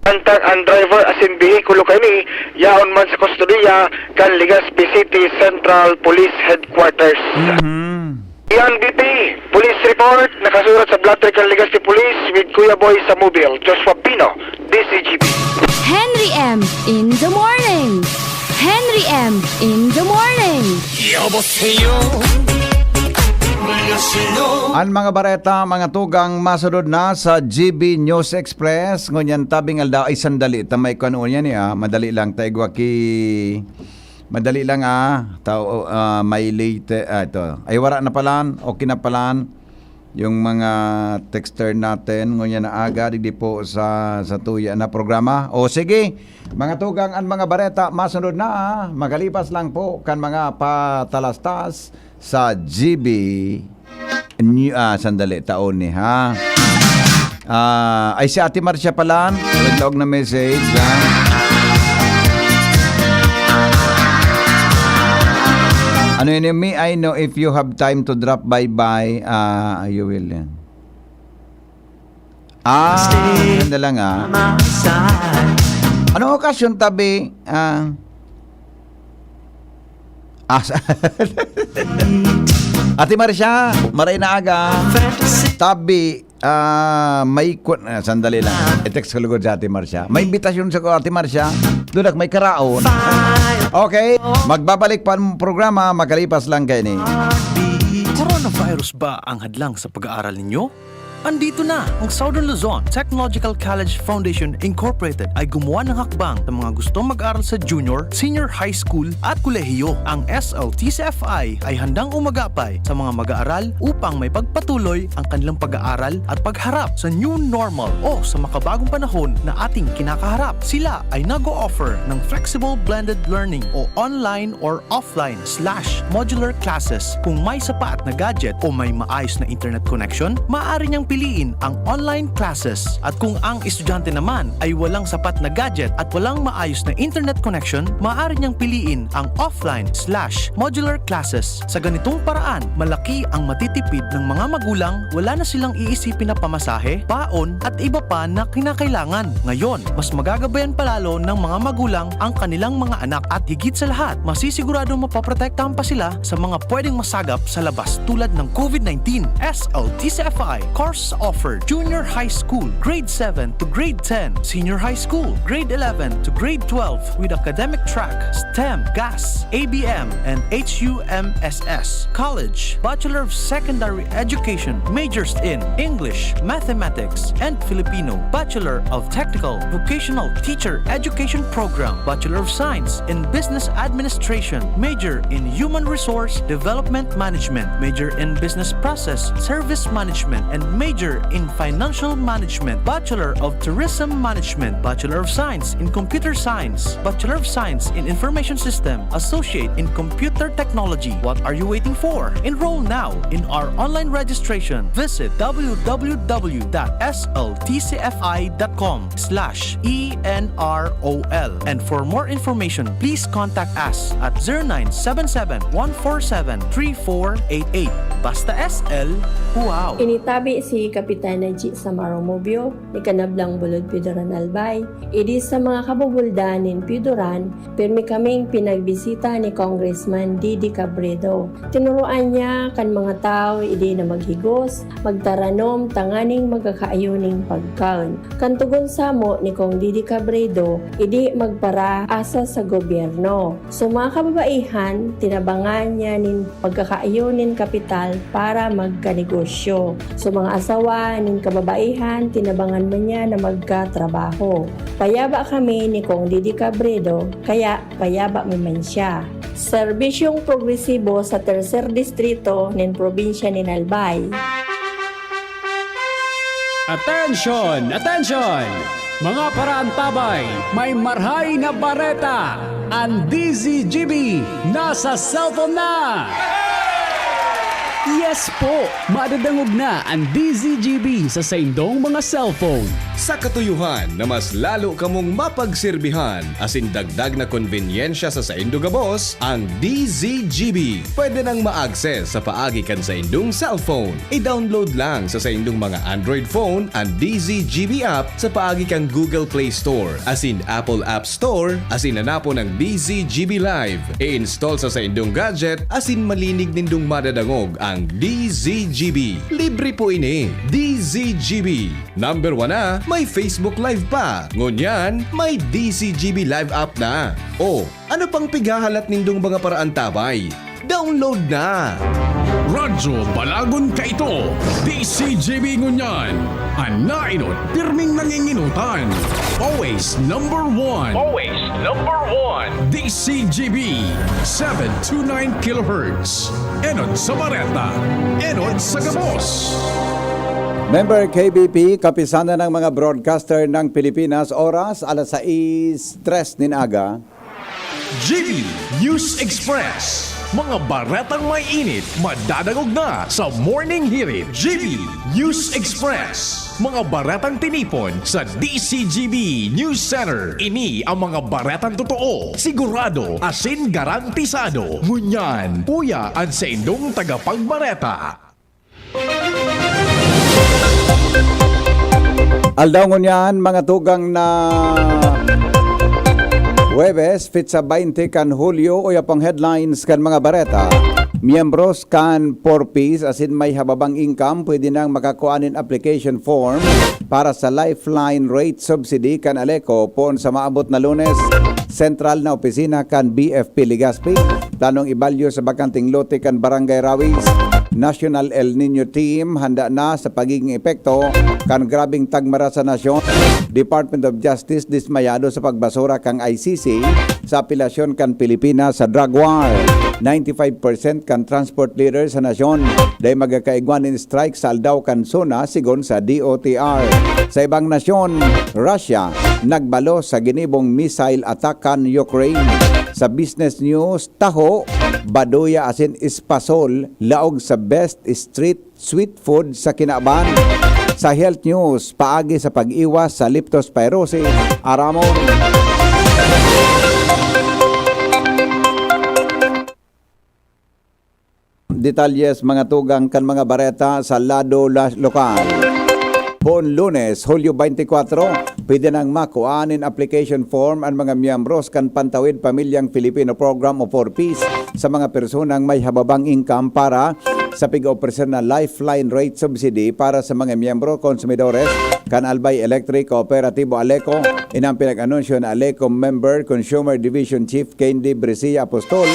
Samtang ang driver asin behikulo kaini yaon man sa kustodiya kan Legazpi City Central Police Headquarters. Mhm. Yan, V P. Police report, nakasurat sa blotter kan Legazpi Police with Kuya Boy Samubil, Joshua Pino, D C G B. Henry M in the morning. Henry M in the morning. 여보세요. 안녕하세요. An mga bareta, mga tugang, masunod na sa G B News Express. Ngunyan, tabing aldaw, ay sandali, ta may kuwan niya, madali lang, ta igwa ki Madali lang, ah. Tao, ah, may late, ah, ito. Ay, wala na palan. Okay na palan. Yung mga texter natin, ngunyan na aga, digdi po sa, sa tuya na programa. O sige, mga tugang, ang mga bareta, masunod na, ah. Magalipas lang po kan mga patalastas sa G B New, ah, sandali, taon ni, ha? Ah, ay, si Ate Marcia pala, naglaog na message, ha? Ano yun, "Me, I know if you have time to drop by, by, ah, you will," yan. Ah, yun na lang, ah. Anong okasyon, tabi? Ah, ah, sa- Ate Marcia, maray na aga. Tabi, ah, may ku-, ah, sandali lang. I-text ko lugod si Ate Marcia. May imbitasyon sa ko, Ate Marcia. Dudak, may karaon. Okay, magbabalik pa ang programa, makalipas lang kaini. Coronavirus ba ang hadlang sa pag-aaral ninyo? Andito na ang Southern Luzon Technological College Foundation Incorporated ay gumawa ng hakbang sa mga gustong mag-aral sa junior, senior high school at kolehiyo. Ang S L T C F I ay handang umagapay sa mga mag-aaral upang may pagpatuloy ang kanilang pag-aaral at pagharap sa new normal o sa makabagong panahon na ating kinakaharap. Sila ay nag-o-offer ng flexible blended learning o online or offline slash modular classes. Kung may sapat na gadget o may maayos na internet connection, maaari niyang piliin ang online classes. At kung ang estudyante naman ay walang sapat na gadget at walang maayos na internet connection, maaari niyang piliin ang offline slash modular classes. Sa ganitong paraan, malaki ang matitipid ng mga magulang, wala na silang iisipin na pamasahe, paon, at iba pa na kinakailangan. Ngayon, mas magagabayan palalo ng mga magulang ang kanilang mga anak at higit sa lahat, masisiguradong mapoprotektahan pa sila sa mga pwedeng masagap sa labas tulad ng COVID nineteen. S L T C F I course offered: Junior High School, Grade seven to Grade ten, Senior High School, Grade eleven to Grade twelve, with academic track, STEM, GAS, A B M, and H U M S S. College, Bachelor of Secondary Education, majors in English, Mathematics, and Filipino, Bachelor of Technical Vocational Teacher Education Program, Bachelor of Science in Business Administration, major in Human Resource Development Management, major in Business Process Service Management, and major in Financial Management, Bachelor of Tourism Management, Bachelor of Science in Computer Science, Bachelor of Science in Information System, Associate in Computer Technology. What are you waiting for? Enroll now in our online registration. Visit w w w dot s l t c f i dot com slash e n r o l. And for more information, please contact us at zero nine seven seven, one four seven, three four eight eight. Basta S L, wow! Initabi si Kapitan Najee Samaro Mobio, ni Kanablang Bulod Piodoran Albay. Idi sa mga kabubuldan nin Piodoran, pirmi kaming pinagbisita ni Congressman Didi Cabredo. Tinuruan niya kan mga tawo idi na maghigos, magtaranom tanganing magkakaayo nin pagkaon. Kan togon samo ni Cong Didi Cabredo, idi magparaasa sa gobyerno. So, mga kababaihan, tinabangan niya nin pagkakaayo nin kapital para magkanegosyo. So, mga asawa nin kababaihan, tinabangan man niya na magkatrabaho. Payaba kami ni Cong Didi Cabredo, kaya payaba mi man siya. Serbisyong progresibo sa Tercer Distrito nin probinsya nin Albay. Atensyon! Atensyon! Mga paraantabay, may marhay na bareta! An D Z G B nasa cellphone na! Yes po! Madadangog na an D Z G B sa saindong mga cellphone. Sa katuyohan na mas lalo kamong mapagserbihan asin dagdag na konbenyensya sa saindo gabos, ang D Z G B pwede nang ma-access sa paagi kan saindong cellphone. I-download lang sa saindong mga Android phone an D Z G B app sa paagi kan Google Play Store asin Apple App Store, asin hanapon ang D Z G B Live. I-install sa saindong gadget asin malinig nindong madadangog ang D Z G B. Libre po ini. D Z G B. Number one na, may Facebook Live pa. Ngunyan, may D Z G B Live app na. O, ano pang pighahalat nindong mga paraantabay? Download na! Radyo Balagon kaito, D Z G B ngunyan. An naenot, pirming nangingenotan. Always number one. Always number one. D Z G B, seven two nine kilohertz. Enot sa bareta, enot sa gabos. Member K B P, Kapisanan ng mga Broadcaster ng Pilipinas, oras alas sais tres nin aga. G B News Express. Mga baretang may init, madadangog na sa Morning Hirit. G B News Express. Mga baretang tinipon sa D Z G B News Center. Ini ang mga baretang totoo, sigurado, asin garantisado. Ngunyan, uya an saindong tagapagbareta. Aldaw ngunyan, mga tugang na Huwebes, petsa baynte kan Hulyo, uya pang headlines kan mga bareta. Miyembros kan four Ps asin may hababang income pwede nang makakua nin application form para sa Lifeline Rate Subsidy kan ALECO poon sa maabot na Lunes. Sentral na opisina kan B F P Legazpi, planong ibalyo sa bakanteng lote kan Barangay Rawis. National El Niño Team handa na sa pagiging epekto kan grabeng tagmara sa nasyon. Department of Justice dismayado sa pagbasura kan I C C sa apelasyon kan Pilipinas sa drug war. Ninety-five percent kan transport leader sa nasyon dai magkakaigwa nin strike sa aldaw kan SONA, sigon sa D O T R. Sa ibang nasyon, Russia nagbalo sa ginibong missile attack kan Ukraine. Sa business news, taho, baduya asin espasol laog sa best street sweet food sa kinaban. Sa health news, paagi sa pag-iwas sa leptospirosis, aramon. Detalyes, mga tugang, kan mga bareta sa lado la-, lokal. Poon Lunes, Hulyo twenty-four, pwede nang makua nin application form an mga miyembros kan Pantawid Pamilyang Filipino Program o four Ps sa mga personang may hababang income para sa pig-opreser na Lifeline Rate Subsidy para sa mga miyembro, konsumidores kan Albay Electric Kooperatibo ALECO. Ini an pinag-anunsyo ni ALECO Member Consumer Division Chief Candy Brescia Apostol,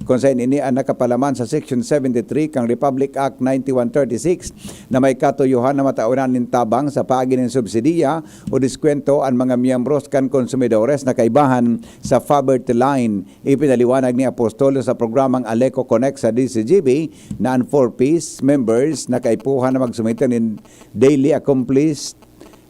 kun saen ini an nakapalaman sa Section seventy-three kan Republic Act ninety-one thirty-six na may katuyohan na mataonan nin tabang sa paagi nin subsidiya o diskwento an mga miyembros kan konsumidores na kaibahan sa Poverty Line. Ipinaliwanag ni Apostol sa programang ALECO Connect sa D C G B na an four Ps members na kaipuhan na magsumite nin daily accomplished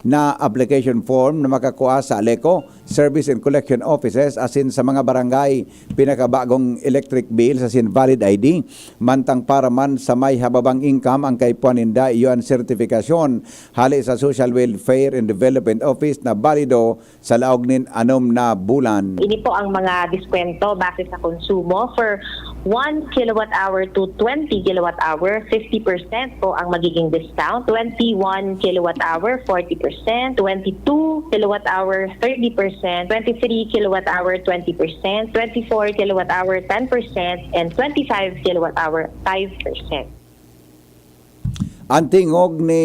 na application form na makakua sa ALECO, Service and Collection Offices asin sa mga barangay. Pinakabagong electric bills asin valid I D, mantang para man sa may hababang income, ang kaipuhan ninda iyo an sertifikasyon hale sa Social Welfare and Development Office na balido sa laog nin anom na bulan. Ini po ang mga diskwento base sa konsumo. For one kilowatt hour to twenty kilowatt hour, fifty percent po ang magiging discount. Twenty-one kilowatt hour, forty percent. Twenty-two kilowatt hour, thirty percent. Twenty-three kilowatt hour, twenty percent. Twenty-four kilowatt hour, ten percent. And twenty-five kilowatt hour, five percent. An tingog ni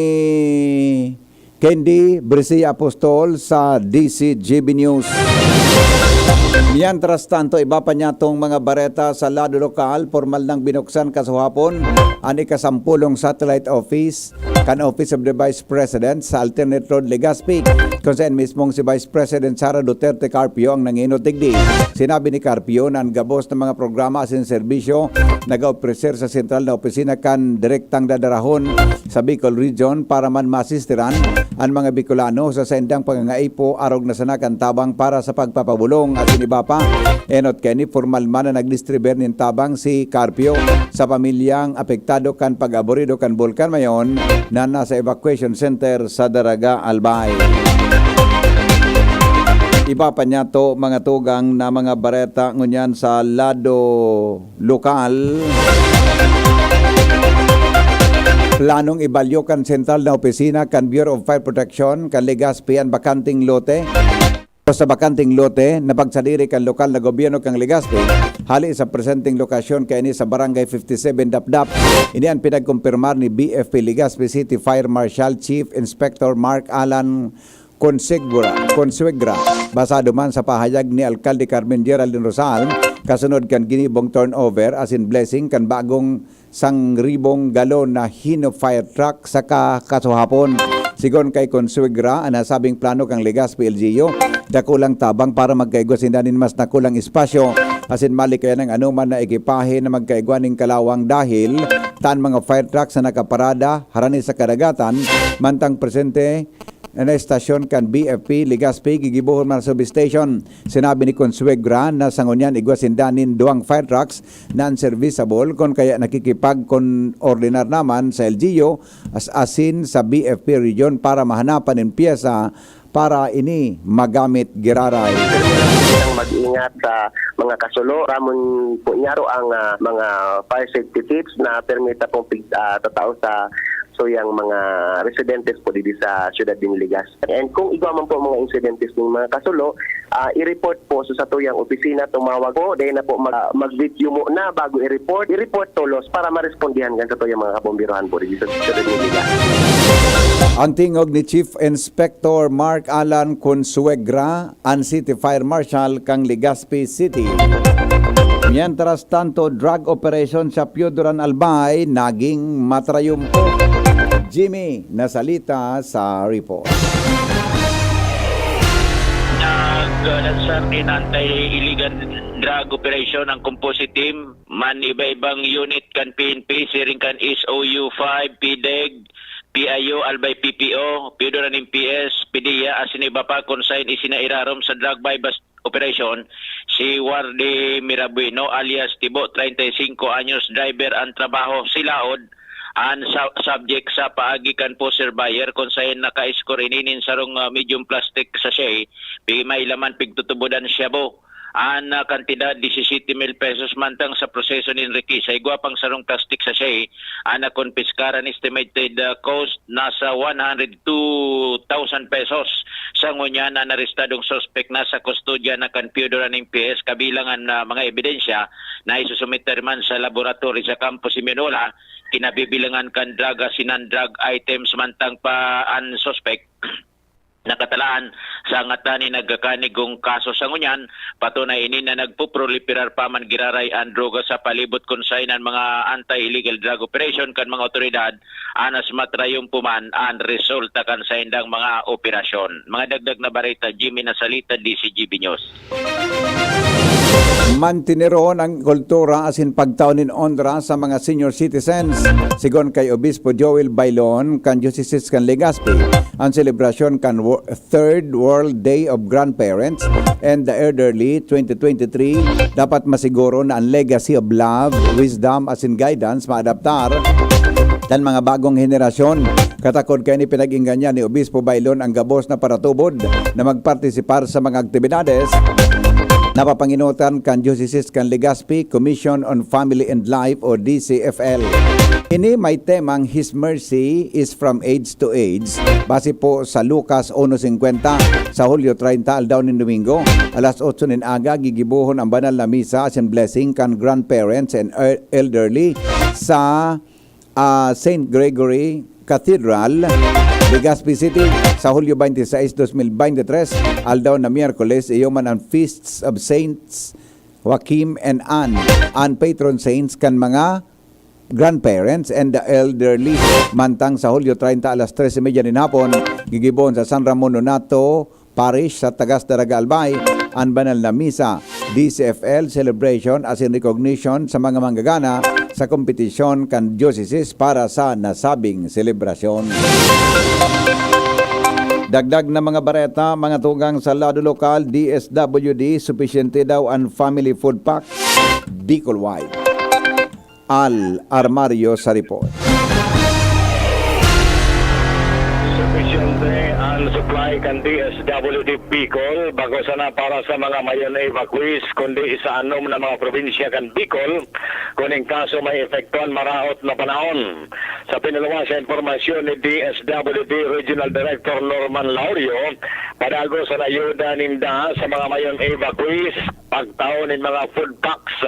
Candy Brescia Apostol sa D C G B News. Mientras tanto, iba pa niyatong mga bareta sa lado lokal, pormal nang binuksan kasuhapon an ikasampulong satellite office kan Office of the Vice President sa Alternate Road, Legazpi, kung saan mismong si Vice President Sara Duterte Carpio ang nangenot digdi. Sinabi ni Carpio na an gabos na mga programa asin serbisyo nag-opreser sa sentral na opisina kan direktang dadarahon sa Bicol Region para man maasistiran an mga Bicolano sa saindang pangangaipo arog na sana kan tabang para sa pagpapabolong asin iba pa. Enot kaini, pormal man na nagdistribuir nin tabang si Carpio sa pamilyang apektado kan pag-aburido kan Bulkan Mayon na nasa evacuation center sa Daraga, Albay. Iba pa niyato, mga tugang, na mga bareta ngunyan sa lado lokal. Planong ibalyo kan sentral na opisina kan Bureau of Fire Protection kan Legazpi an bakanteng lote. Sa bakanteng lote na pagsadiri kan lokal na gobyerno kan Legazpi, hali sa presenteng lokasyon kaini sa Barangay fifty-seven Dapdap. Ini an pinagkumpirmar ni B F P Legazpi City Fire Marshal Chief Inspector Mark Alan Consuegra, Consuegra, basado man sa pahayag ni Alkalde Carmen Geraldine Rosal, kasunod kan ginibong turnover asin blessing kan bagong sangribong galon na Hino fire truck saka kasuhapon. Sigon kay Consuegra, an nasabing plano kan Legazpi L G U, dakulang tabang para magkaigwa sinda nin mas dakulang espasyo asin malikayan an anoman na ekipahe na magkaigwa nin kalawang dahil tan mga fire trucks na nakaparada harani sa kadagatan, mantang presente na estasyon kan B F P Legazpi gigibohon man substation. Sinabi ni Consuegra na sa ngunyan igwa sinda nin duwang fire trucks na unserviceable, kun kaya nakikipagkoordinar naman sa L G U as-, asin sa B F P region para mahanapan nin pyesa para ini magamit giraray. Ang mag-ingat sa mga kasulo, ramon po niyaro ang, ah, mga fire safety tips na permita pong pig-, ah, tatao sa satuyang mga residentes po didi sa siyudad nin Legazpi. And kung igwa man po mga insidentes nin mga kasulo, ah, i-report po sa satuyang opisina, tumawag po, dai na po mag-, mag-video muna bago i-report. I-report tolos para marespondihan kan satuyang mga kabomberohan po didi sa siyudad nin Legazpi. An tingog ni Chief Inspector Mark Alan Consuegra, an City Fire Marshal kan Legazpi City. Mientras tanto, drug operation sa Pioduran, Albay naging matrayumpo. Jimmy Nasalita sa report. Naglansar nin anti-illegal drug operation ang Composite Team. Man iba-ibang unit kan P N P, siring kan S O U five, PDEG, P I O, Albay P P O, Pioduran M P S, PDEA, asin iba pa, kun saen isinairarom sa drug buy-bust operation si Wardy Mirabueno alias Tibo, treinta y cinco anyos, driver an trabaho, si Laod, an sa-, subject sa paagi kan poser buyer, kun saen naka-score ini nin sarong, ah, medium plastic sachet, pi-, may laman pigtutubodan shabu. An, ah, kantidad, disisete mil pesos, mantang sa proseso nin rekisa, igwa pang sarong plastic sachet, an nakompiskar, an estimated, ah, cost nasa one hundred two thousand pesos. Sa ngunyan, an arestadong suspek nasa kustodya na kan Pioduran M P S, kabilang an, ah, mga ebidensya na isusumiter man sa laboratory sa Campo Simeonola, kinabibilangan kan drug asin non-drug items, mantang pa an suspek nakatalaan sa ngatan nin nagkakanigong kaso. Sa ngunyan, patunay ini na nagpoproliferar pa man giraray an droga sa palibot kun saen an mga anti-illegal drug operation kan mga otoridad anas matrayumpo man an resulta kan saindang mga operasyon. Mga dagdag na bareta, Jimmy Nasalita, D C G B News. Mantineron ang kultura asin pagtao nin onra sa mga senior citizens, sigon kay Obispo Joel Bailon kan Diocese kan Legazpi. An selebrasyon kan wo-, Third World Day of Grandparents and the Elderly twenty twenty-three dapat masiguro na an legacy of love, wisdom, asin guidance maadaptar kan mga bagong henerasyon. Katakod kaini, pinag-inggan niya ni Obispo Bailon ang gabos na paratubod na magpartisipar sa mga aktibidades na papangenotan kan Diocese kan Legazpi Commission on Family and Life o D C F L. Ini may temang His Mercy is from Age to Age, base po sa Lucas uno cincuenta. Sa Hulyo treinta, aldaw nin Domingo, alas otso nin aga, gigibohon ang banal na misa asin blessing kan grandparents and el-, elderly sa ah, Saint Gregory Cathedral, Legazpi City, sa Hulyo twenty-six, dos mil bente tres, aldaw na Miyerkules, iyo man ang Feasts of Saints Joachim and Anne, an patron saints kan mga grandparents and the elderly. Mantang sa Hulyo treinta, alas tres y media nin hapon, gigibohon sa San Ramon Nonato, Parish sa Tagas Daraga, Albay, an banal na misa, D C F L celebration asin recognition sa mga manggagana sa kompetisyon kan diocese para sa nasabing selebrasyon. Dagdag na mga bareta, mga tugang sa lado lokal, D S W D, supisyente daw an family food pack, Bicol-wide. Al Armario sa report. Supisyente an supply kan D S W D Bicol, bako sana para sa mga mayon evacuees, kundi sa anom na mga probinsya kan Bicol, kun in kaso may epekto an maraot na panahon. Sa pinaluwas sa impormasyon ni D S W D Regional Director Norman Laurio, padagos an ayuda ninda sa mga mayon evacuees, pagtao nin mga food packs.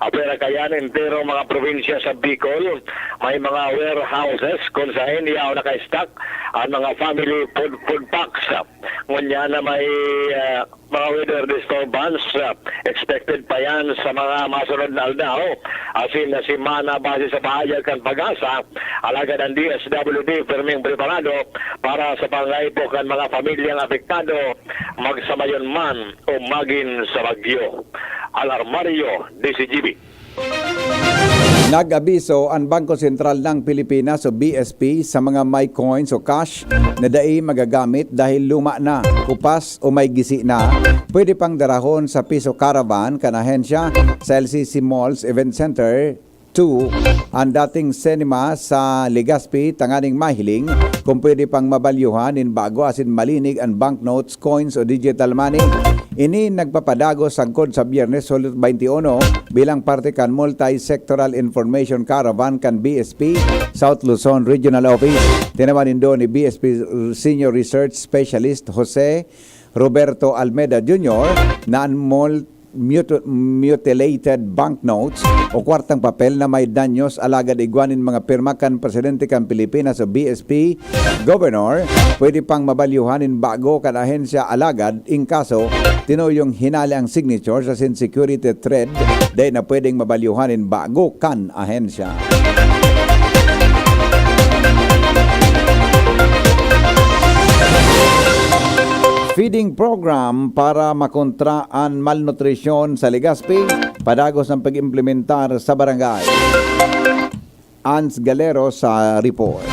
Apwera kaiyan, entero mga probinsya sa Bicol, may mga warehouses kun saen yaon naka-stock an mga family food, food packs. Ngunyan na may, ah, mga weather disturbance, ah, expected pa yan sa mga masunod na aldaw, asin na semana, base sa pahayag kan PAGASA. Alagad an D S W D pirming preparado para sa pangaipo kan mga pamilyang apektado magsamayon man o magin sa bagyo. Al Armario, D C G B. Nag-abiso an Bangko Sentral ng Pilipinas o B S P sa mga may coins o cash na dai magagamit dahil luma na, kupas o may gisi na. Pwede pang darahon sa Piso Caravan kan ahensya sa L C C Malls Event Center two, an dating cinema sa Legazpi, tanganing mahiling kung pwede pang mabalyuhan nin bago asin malinig an banknotes, coins o digital money. Ini nagpapadagos sagkod sa Biyernes, Hulyo twenty-one, bilang parte kan Multi-Sectoral Information Caravan kan B S P South Luzon Regional Office. Tinawan nindo ni B S P Senior Research Specialist Jose Roberto Almeda Junior na an mul-, mutu-, mutilated banknotes o kwartang papel na may danyos alagad igwa nin mga pirma kan presidente kan Pilipinas o B S P Governor, pwede pang mabalyuhan nin bago kan ahensya alagad, in kaso, tinuyong hinale ang signatures asin security thread, dai na pwedeng mabalyuhan nin bago kan ahensya. Feeding program para makontra an malnutrisyon sa Legazpi, padagos ang pag-implementar sa barangay. Ans Galero sa report.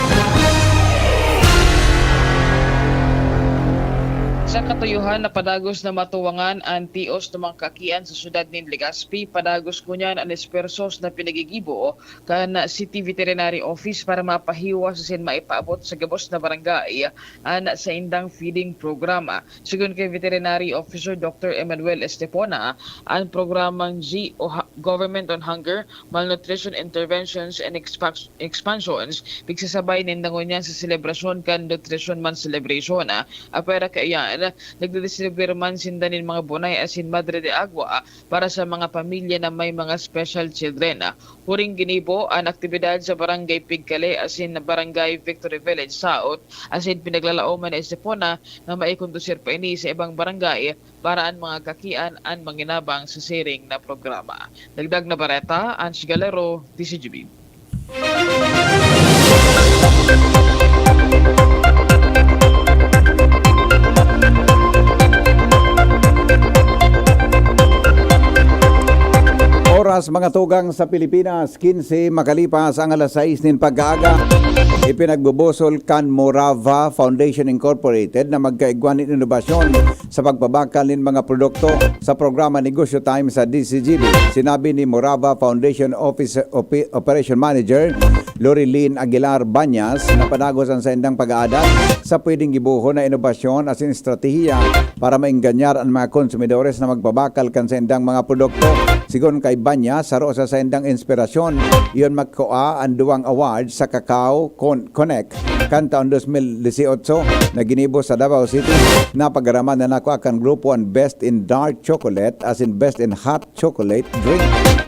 Sa katuyohan, napadagos na matuwangan an tios na mga kakian sa syudad nin Legazpi. Padagos ngunyan an espuwersos na pinagigibo kan City Veterinary Office para mapahiwas asin maipaabot sa gabos na barangay an saindang feeding program. Sigon kay Veterinary Officer Doctor Emmanuel Estepona, an programang G o ha-, Government on Hunger, Malnutrition Interventions and Expax-, Expansions, pigsasabay ninda ngunyan sa selebrasyon kan Nutrition Month Celebration. Apwera kaiyan, nagdidistribuyar man sinda nin mga bunay asin madre de agua para sa mga pamilya na may mga special children. Huring ginibo an aktibidad sa Barangay Pigkale asin Barangay Victory Village South, asin pinaglalaoman ni Estepona na maikondusir pa ini sa ibang barangay para an mga kakian an manginabang sa siring na programa. Dagdag na bareta, Ange Galero, D Z G B. Oras, mga tugang, sa Pilipinas, quince makalipas ang alas sais nin pag-aaga. Ipinagbubusol kan Morava Foundation Incorporated na magkaigwa nin inobasyon sa pagbabakal nin mga produkto sa programa Negosyo Time sa D Z G B. Sinabi ni Morava Foundation Office Opi-, Operation Manager Lorilyn Aguilar Bañas na padagos an saindang pag-aadas sa pwedeng gibohon na inobasyon asin estratehiya para maenganyar an mga konsumidores na magbabakal kan saindang mga produkto. Sigon kay Bañas, saro sa saindang inspirasyon, iyon magkua an duwang award sa Cacao Con-, Connect kan taon dos mil dieciocho na ginibo sa Davao City. Napagaraman na nakua kan grupo an Best in Dark Chocolate asin Best in Hot Chocolate Drink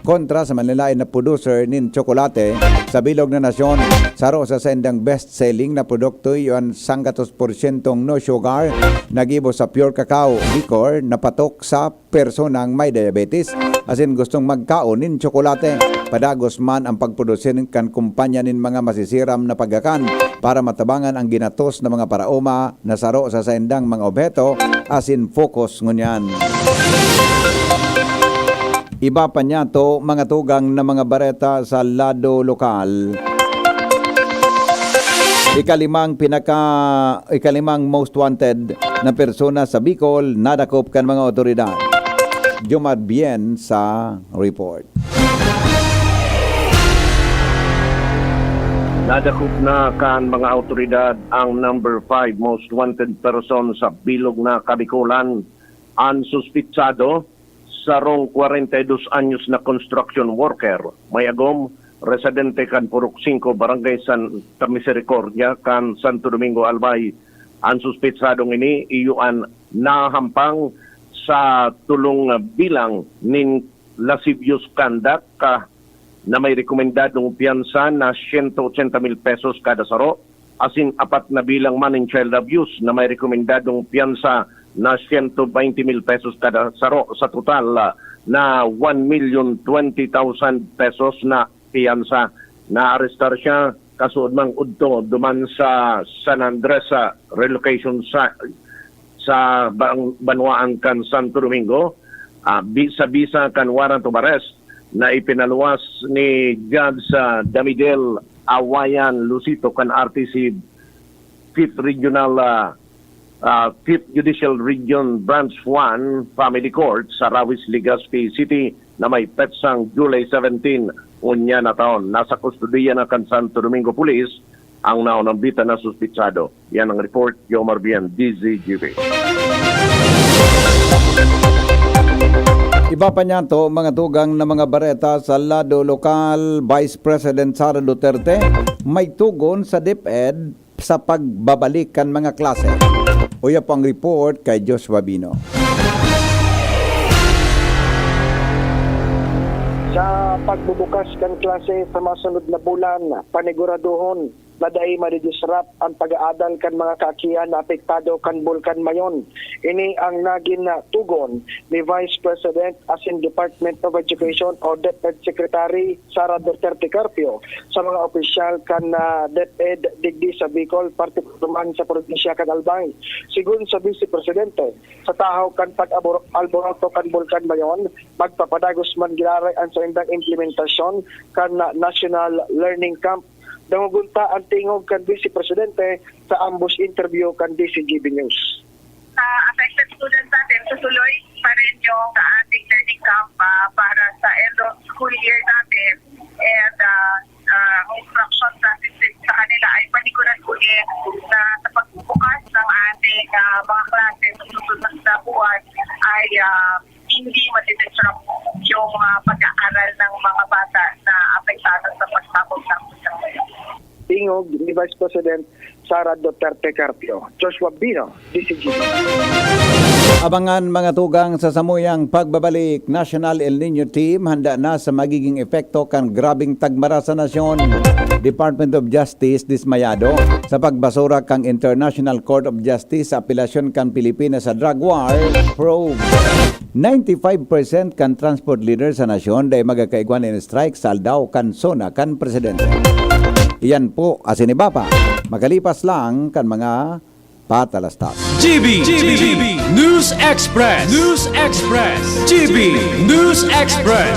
kontra sa manlaen na producer nin tsokolate sa bilog na nasyon. Saro sa saindang best-selling na produkto iyo an sanggatos porsyentong no sugar na gibo sa Pure Cacao Licor na patok sa personang may diabetes asin gustong magkaon nin tsokolate. Padagos man ang pagprodusir kan kumpanya nin mga masisiram na pagkakan para matabangan ang ginatos na mga paraoma na saro sa saindang mga obheto asin focus ngunyan. Iba pa niyato, mga tugang, na mga bareta sa lado lokal. Ikalimang pinaka, ikalimang most wanted na persona sa Bicol nadakop kan mga otoridad. Jomar Bien sa report. Nadakop na kan mga awtoridad ang number five most wanted person sa bilog na Kabikolan. An suspitsado, sarong kwarenta y dos anyos na construction worker, may agom, residente kan Purok singko, Barangay Santa Misericordia, kan Santo Domingo, Albay. An suspitsadong ini iyo an nahampang sa tolong bilang nin lascivious conduct, ah, na may rekomendadong piyansa na siyento otsenta mil pesos kada saro, asin apat na bilang man nin child abuse na may rekomendadong piyansa na siyento baynte mil pesos kada saro, sa total, ah, na one million twenty thousand pesos na piyansa. Naarestar siya kasuodmang udto duman sa San Andres, sa relocation sa, sa bang-, banwaan kan Santo Domingo, ah, bi-, sa bisa kan warrant of arrest na ipinaluwas ni Judge, ah, Damigel Awayan Lucito kan R T C Fifth Regional, ah, ah, Fifth Judicial Region Branch one Family Court sa Rawis, Legazpi City na may petsang July seventeen. Unya na taon, nasa kustodiya na kan Santo Domingo Police ang naunambitan na suspitsado. Yan ang report, Jomar Bien, D Z G B. Iba pa niyato, mga tugang na mga bareta sa lado lokal, Vice President Sara Duterte may tugon sa DepEd sa pagbabalik kan mga klase. Uya po ang report kay Joshua Bino. Sa pagbubukas kan klase sa masunod na bulan, paniguraduhon na dai madidisrupt an pag-aadal kan mga kaakihan na apektado kan Bulkan Mayon. Ini ang nagin na tugon ni Vice President asin Department of Education o DepEd Secretary Sara Duterte Carpio sa mga opisyal kan ah, DepEd digdi sa Bicol, partikular man sa probinsya kan Albay. Sigon sa Vice Presidente, sa tahaw kan pag-alboroto kan Bulkan Mayon, magpapadagos man giraray an saindang implementasyon kan ah, National Learning Camp. Dangogon ta an tingog kan Vice Presidente sa ambush interview kan D C G B News. Sa affected students natin, tutuloy pa rin yung ating learning camp ah, para sa end of school year natin. And ah, ah, ang instruction sa, sa kanila ay paniguran ulit na sa pagbubukas ng ating ah, mga klase sa susunod na buwan ay ah, hindi matidisrupt yung ah, pag-aaral ng mga bata na apektado sa pagsabog ng Tingog ni Vice President Sara Duterte Carpio. Joshua Bino, D C G. Abangan mga tugang sa samuyang pagbabalik. National El Nino Team handa na sa magiging epekto kan grabing tagmara sa nasyon. Department of Justice dismayado sa pagbasura kan International Court of Justice sa apelasyon kan Pilipinas sa drug war probe. Ninety-five percent kan transport leader sa nasyon dai magkakaigwa nin strike sa aldaw kan SONA kan presidente. Iyan po asin iba pa, makalipas lang kan mga patalastas. G B, G B, News Express, News Express, G B, News Express.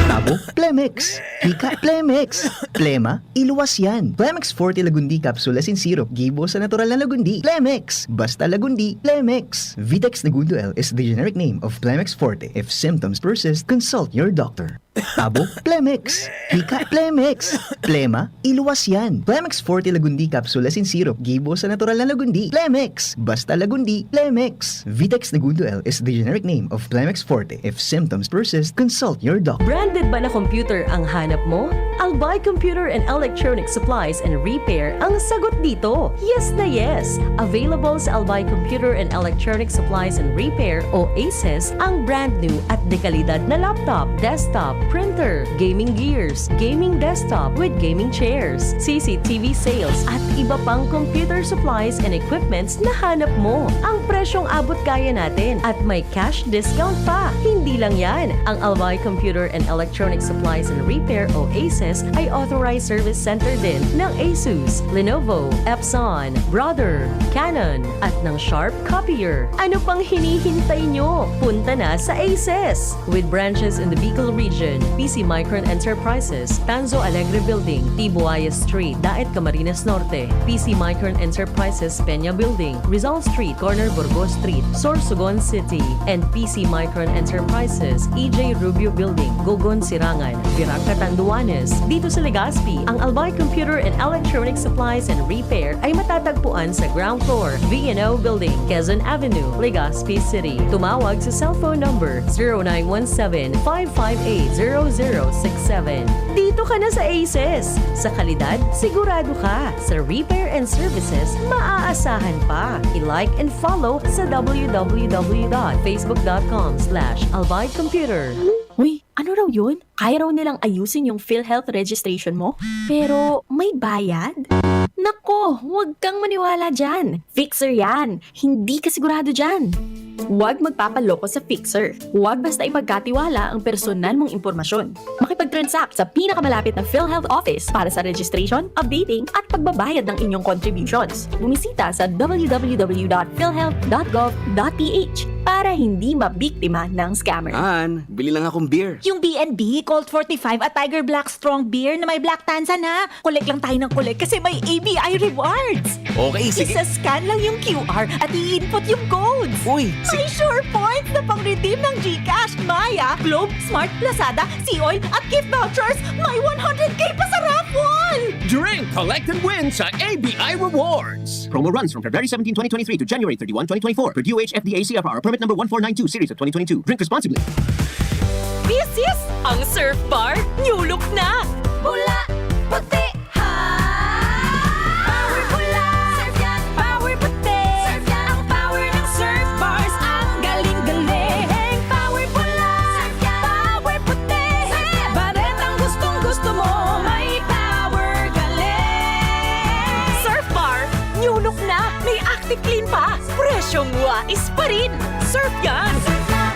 Tabo, Plemex. Hika, Plemex. Plema, iluwas yan. Plemex Forte Lagundi Capsule asin Syrup, gibo sa natural na lagundi. Plemex! Basta lagundi, Plemex! Vitex Negundo L is the generic name of Plemex Forte. If symptoms persist, consult your doctor. Tabo, Plemex. Hika, Plemex. Plema, iluwas yan. Plemex Forte Lagundi Capsule asin Syrup, gibo sa natural na lagundi. Plemex! Basta lagundi, Plemex! Vitex Negundo L is the generic name of Plemex Forte. If symptoms persist, consult your doctor. Branded ba na computer ang hanap mo? Albay Computer and Electronic Supplies and Repair ang sagot dito. Yes na yes! Available sa Albay Computer and Electronic Supplies and Repair o ACES ang brand new at dekalidad na laptop, desktop, printer, gaming gears, gaming desktop with gaming chairs, C C T V sales at iba pang computer supplies and equipments na hanap mo. Ang presyong abot kaya natin at may cash discount pa. Hindi lang yan, ang Albay Computer and Electronic Supplies and Repair o ACES ay authorized service center din ng Asus, Lenovo, Epson, Brother, Canon, at ng Sharp Copier. Ano pang hinihintay nyo? Punta na sa ACES! With branches in the Bicol region, P C Micron Enterprises, Tanzo Alegre Building, Tibuaya Street, Daet, Camarines Norte, P C Micron Enterprises, Peña Building, Rizal Street, corner Burgos Street, Sorsogon City, and P C Micron Enterprises, E J Rubio Building, Gogon, Sirangan, Virac, Catanduanes. Dito sa Legazpi, ang Albay Computer and Electronic Supplies and Repair ay matatagpuan sa ground floor, V and O Building, Quezon Avenue, Legazpi City. Tumawag sa cellphone number zero nine one seven, five five eight, zero zero six seven. Dito ka na sa ACES! Sa kalidad, sigurado ka. Sa repair and services, maaasahan pa. I-like and follow sa w w w dot facebook dot com slash albay computer. Uy, ano raw yun? Kaya raw nilang ayusin yung PhilHealth registration mo? Pero may bayad? Nako, huwag kang maniwala dyan. Fixer yan. Hindi ka sigurado dyan. Huwag magpapaloko sa Fixer. Huwag basta ipagkatiwala ang personal mong impormasyon. Makipag-transact sa pinakamalapit na PhilHealth office para sa registration, updating, at pagbabayad ng inyong contributions. Bumisita sa w w w dot philhealth dot gov dot p h para hindi mabiktima ng scammer. Han, bili lang akong beer. Yung B and B, Colt forty-five at Tiger Black Strong Beer na may Black Tanzan, ha? Collect lang tayo ng collect kasi may A B I rewards. Okay, sige. Isa-scan lang yung Q R at i-input yung codes. Uy, May sure points na pang-redeem ng GCash, Maya, Globe, Smart, Lazada, Sea Oil at gift vouchers. May one hundred K pa sa raffle! Drink, collect, and win sa A B I Rewards. Promo runs from February seventeen, twenty twenty-three to January thirty-one, twenty twenty-four. Per D O H F D A C F R permit number one four nine two series of twenty twenty-two. Drink responsibly. Misis, ang Surf Bar, new look na! Pula, puti, ha! Power pula! Surf yan! Power puti! Surf yan! Ang power ng Surf Bars, ang galing-galing! Power pula! Surf yan! Power puti! Surf yan! Baretang gustong-gusto mo, may power galing! Surf Bar, new look na! May Active Clean pa! Presyong wais pa rin! Surf yan!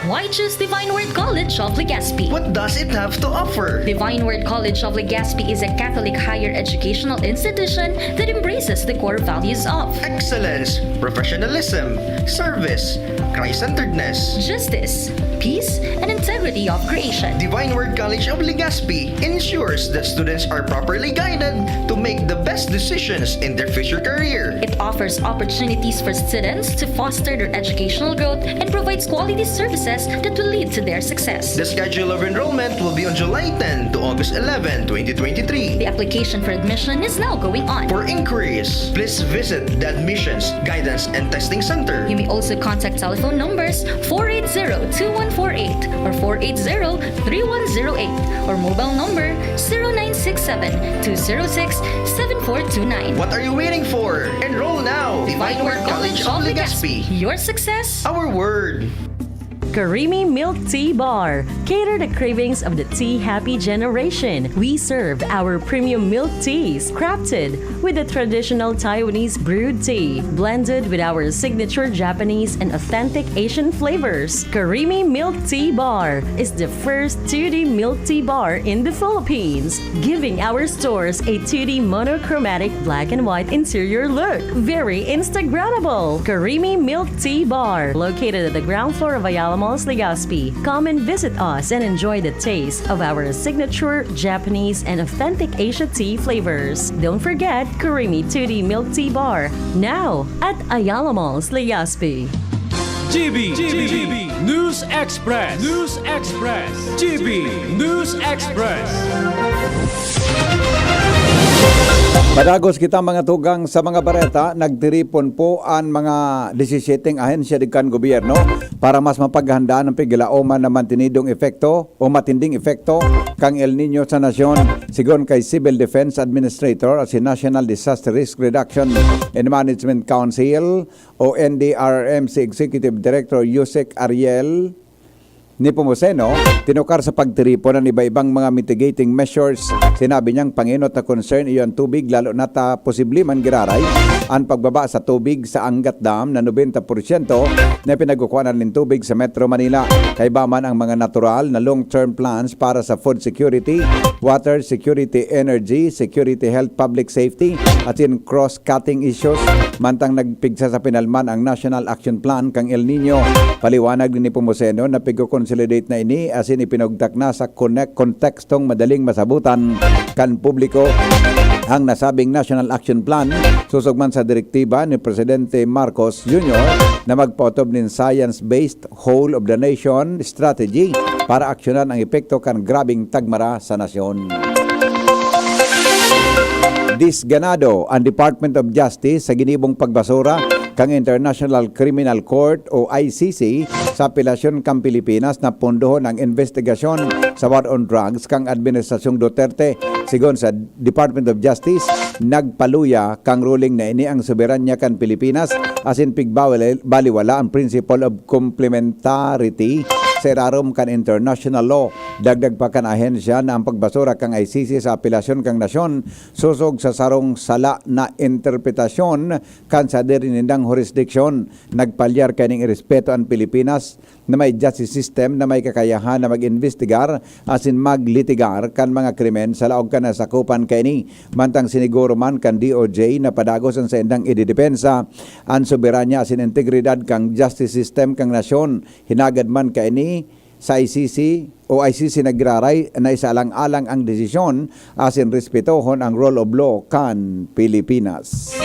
Why choose Divine Word College of Legazpi? What does it have to offer? Divine Word College of Legazpi is a Catholic higher educational institution that embraces the core values of Excellence, professionalism, service, Christ-centeredness. Justice, peace, and integrity of creation. Divine Word College of Legazpi ensures that students are properly guided to make the best decisions in their future career. It offers opportunities for students to foster their educational growth and provides quality services that will lead to their success. The schedule of enrollment will be on July ten to August eleven, twenty twenty-three. The application for admission is now going on. For inquiries, please visit the Admissions, Guidance, and Testing Center. You may also contact telephone numbers four eight zero two one four eight or four eight zero three one zero eight or mobile number zero nine six seven two zero six seven four two nine. What are you waiting for? Enroll now! Divine Word College of Legazpi. Your success, Our word. Karimi Milk Tea Bar. Cater the cravings of the tea happy generation. We serve our premium milk teas, crafted with the traditional Taiwanese brewed tea, blended with our signature Japanese and authentic Asian flavors. Karimi Milk Tea Bar is the first two D milk tea bar in the Philippines, giving our stores a two D monochromatic black and white interior look. Very Instagrammable! Karimi Milk Tea Bar, located at the ground floor of Ayala Malls, Legazpi. Come and visit us and enjoy the taste of our signature Japanese and authentic Asia tea flavors. Don't forget Karimi two D Milk Tea Bar, now at Ayala Malls, Legazpi. G B, G B, News Express, News Express, G B News Express. Padagos kita, mga tugang, sa mga bareta. Nagtiripon po an mga disisyeteng ahensya digkan gobyerno para mas mapaghandaan ang pigilaoman na mantinidong epekto o matinding epekto kan El Niño sa nasyon. Sigon kay Civil Defense Administrator at si National Disaster Risk Reduction and Management Council o N D R R M C Executive Director Yusek Ariel Nepomuceno, tinukar sa pagtiripon ang iba-ibang mga mitigating measures. Sinabi niyang pangenot na concern iyo ang tubig, lalo na ta posible man giraray ang pagbaba sa tubig sa Angat Dam na nobenta porsyento na pinagkukuhanan nin tubig sa Metro Manila. Kaiba man ang mga natural na long-term plans para sa food security, water security, energy security, health, public safety, asin cross-cutting issues. Mantang nagpigsa sa pinalman ang National Action Plan kan El Niño. Paliwanag ni Nepomuceno na pigko-consolidate na ini asin ipinugtak na sa konek-, kontekstong madaling masabutan kan publiko. Ang nasabing National Action Plan, sosog man sa direktiba ni Presidente Marcos Junior na magpaotob nin science-based whole of the nation strategy para aksyonan ang epekto kan grabeng tagmara sa nasyon. Disganado ang Department of Justice sa ginibong pagbasura kan International Criminal Court o I C C sa apelasyon kan Pilipinas na pondohon ang investigasyon sa war on drugs kan Administrasyong Duterte. Sigon sa Department of Justice, nagpaluya kan ruling na ini ang soberanya kan Pilipinas asin pigbawal-, baliwala ang principle of complementarity sa irarom kan international law. Dagdag pa kan ahensya na ang pagbasura kan I C C sa apelasyon kan nasyon sosog sa sarong sala na interpretasyon kan sadiri nindang hurisdiksyon. Nagpalyar kaining irespeto an Pilipinas na may justice system na may kakayahan na mag-imbestigar asin maglitigar kan mga krimen sa laog kan nasakopan kaini. Mantang siniguro man kan D O J na padagos an saindang idedepensa an soberanya asin integridad kan justice system kan nasyon. Hinagad man kaini sa I C C o I C C nagraray na isaalang-alang ang desisyon asin respetohon ang rule of law kan Pilipinas.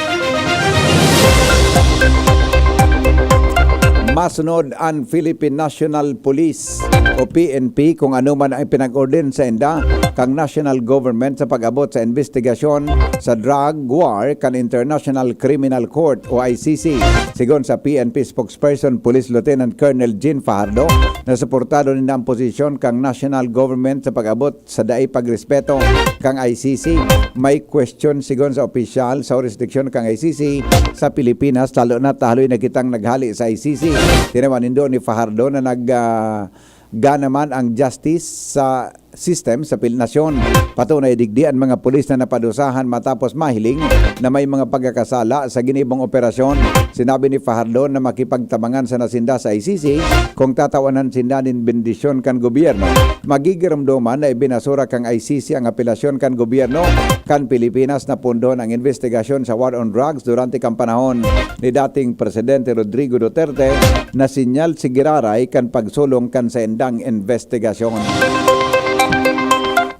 Asunod an Philippine National Police o P N P kung ano man ang ipinag-order sa inda kang national government sa pag-abot sa investigasyon sa drug war kan International Criminal Court o I C C. Sigon sa P N P spokesperson, Police Lieutenant Colonel Jean Fajardo, na suportado ninda ang posisyon kang national government sa pag-abot sa dai pagrespeto kang I C C. May question sigon sa opisyal sa jurisdiction kang I C C sa Pilipinas, lalo na ta haloy na kitang naghali sa I C C. Tinawan nindo ni Fajardo na nag, ah, gana man ang justice sa system sa pil-, nasyon. Patunay digdi an mga pulis na napadusahan matapos mahiling na may mga pagkakasala sa ginibong operasyon. Sinabi ni Fajardo na makipagtabangan sana sinda sa I C C kung tatawanan sinda nin bendisyon kan gobyerno. Magigiromdoman na ibinasura kan I C C ang apelasyon kan gobyerno kan Pilipinas na pundon ang investigasyon sa war on drugs durante kan panahon ni dating Presidente Rodrigo Duterte, na sinyal si giraray kan pagsulong kan saindang investigasyon.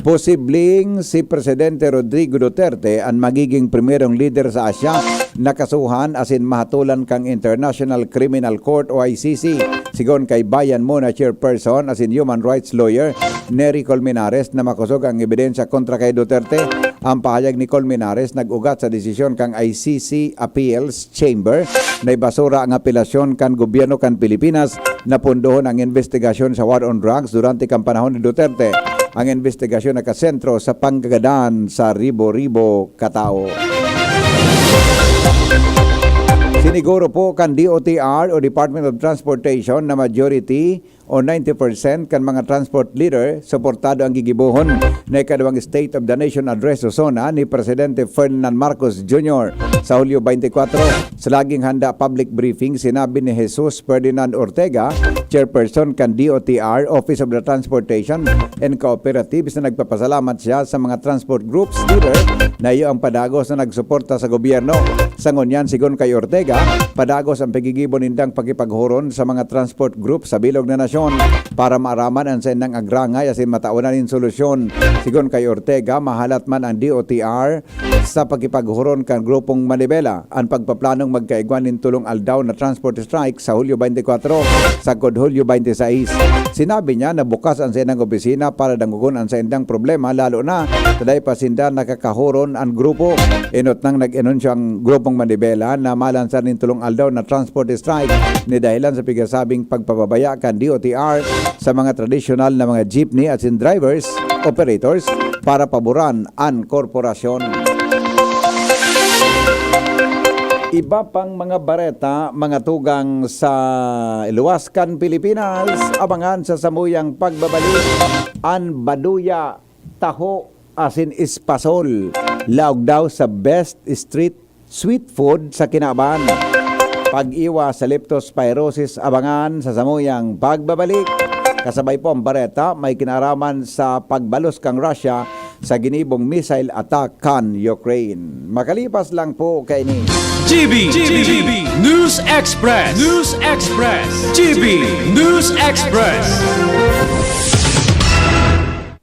Posibleng si Presidente Rodrigo Duterte an magiging primerong lider sa Asya na kasuhan asin mahatolan kan International Criminal Court o I C C. Sigon kay Bayan Muna Chairperson asin Human Rights Lawyer Nery Colmenares na makosog ang ebidensya kontra kay Duterte, ang pahayag ni Colmenares nag-ugat sa desisyon kan I C C Appeals Chamber na ibasura ang apelasyon kan gobyerno kan Pilipinas na pundohon ang investigasyon sa war on drugs durante kan panahon ni Duterte. Ang investigasyon nakasentro sa panggagadan sa ribo-ribo katao. Siniguro po kan D O T R o Department of Transportation na majority o ninety percent kan mga transport leader suportado ang gigibohon na ikaduwang State of the Nation Address o SONA ni Presidente Ferdinand Marcos Junior sa Hulyo twenty-four. Sa laging handa public briefing, sinabi ni Jesus Ferdinand Ortega, chairperson kan D O T R, Office of the Transportation and Cooperatives, na nagpapasalamat siya sa mga transport groups leader na iyo ang padagos na nagsuporta sa gobyerno. Sa ngunyan, sigon kay Ortega, padagos ang pagigibo nindang pakipaghuron sa mga transport group sa bilog na nasyon para maaraman ang saindang agrangay asin mataonan nin solusyon. Sigon kay Ortega, mahalat man ang D O T R sa pakipaghuron kan Grupong Manibela. An pagpaplanong magkaigwa nin tolong aldaw na transport strike sa Hulyo twenty-four, sagkod Hulyo twenty-six. Sinabi niya na bukas ang saindang opisina para dangogon ang saindang problema, lalo na ta dai pa sinda nakakahuron an grupo. Enot nang nag-anunsyo ang Grupong Manibela na malansar nin tolong aldaw na transport strike ni dahilan sa pigasabing pagpababaya kan D O T R sa mga tradisyonal na mga jeepney asin drivers, operators, para paboran an korporasyon. Iba pang mga bareta, mga tugang sa luwas kan Pilipinas, abangan sa samuyang pagbabalik. An baduya, taho, asin espasol, laog daw sa best street sweet food sa kinaban. Pag-iwas sa leptospirosis, abangan sa samuyang pagbabalik. Kasabay po ang bareta, may kinaraman sa pagbalos kan Russia sa ginibong missile attack kan Ukraine. Makalipas lang po kaini. G B, G B, News Express. News Express. G B News Express.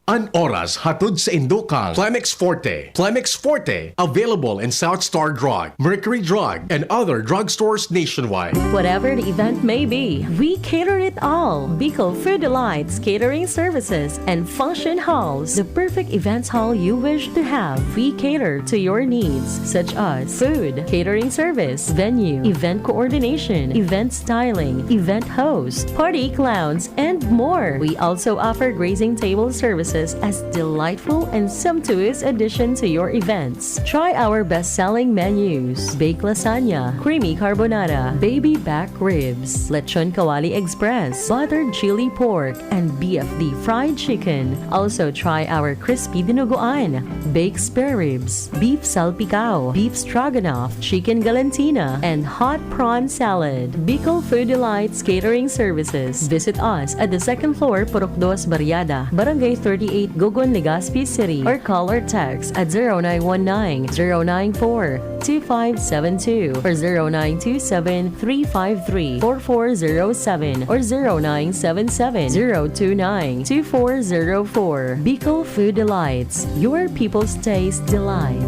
An oras hatod sa indo kan Plemex Forte. Plemex Forte, available in South Star Drug, Mercury Drug, and other drugstores nationwide. Whatever the event may be, we cater it all. Bicol Food Delights Catering Services and Function Halls, the perfect events hall you wish to have. We cater to your needs, such as food, catering service, venue, event coordination, event styling, event host, party clowns, and more. We also offer grazing table services as delightful and sumptuous addition to your events. Try our best-selling menus: baked lasagna, creamy carbonara, baby back ribs, lechon kawali express, buttered chili pork, and B F D fried chicken. Also try our crispy dinuguan, baked spare ribs, beef salpicao, beef stroganoff, chicken galantina, and hot prawn salad. Bicol Food Delights Catering Services. Visit us at the second floor, Purok Dos Barriada, Barangay thirty-eight, Gogon, Legazpi City, or call or text at zero nine one nine, zero nine four, two five seven two or zero nine two seven, three five three, four four zero seven or zero nine seven seven, zero two nine, two four zero four. Bicol Food Delights, your people's taste delight.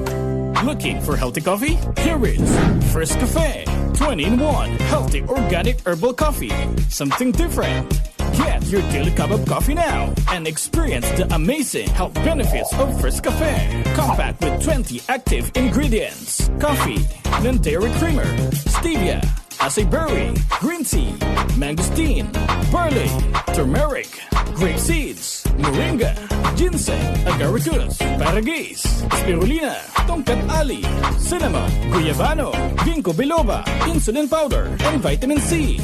Looking for healthy coffee? Here is First Cafe. twenty-in-one Healthy Organic Herbal Coffee. Something different. Get your daily cup of coffee now and experience the amazing health benefits of First Cafe. Compact with twenty active ingredients: coffee, non-dairy creamer, stevia, acai berry, green tea, mangosteen, barley, turmeric, grape seeds, moringa, ginseng, agaricus, paragis, spirulina, tongkat ali, cinnamon, guyabano, ginkgo biloba, insulin powder, and vitamin C.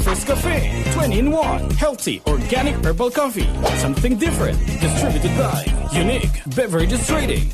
First Cafe, twenty-in-one Healthy Organic Herbal Coffee. Something different. Distributed by Unique Beverages Trading.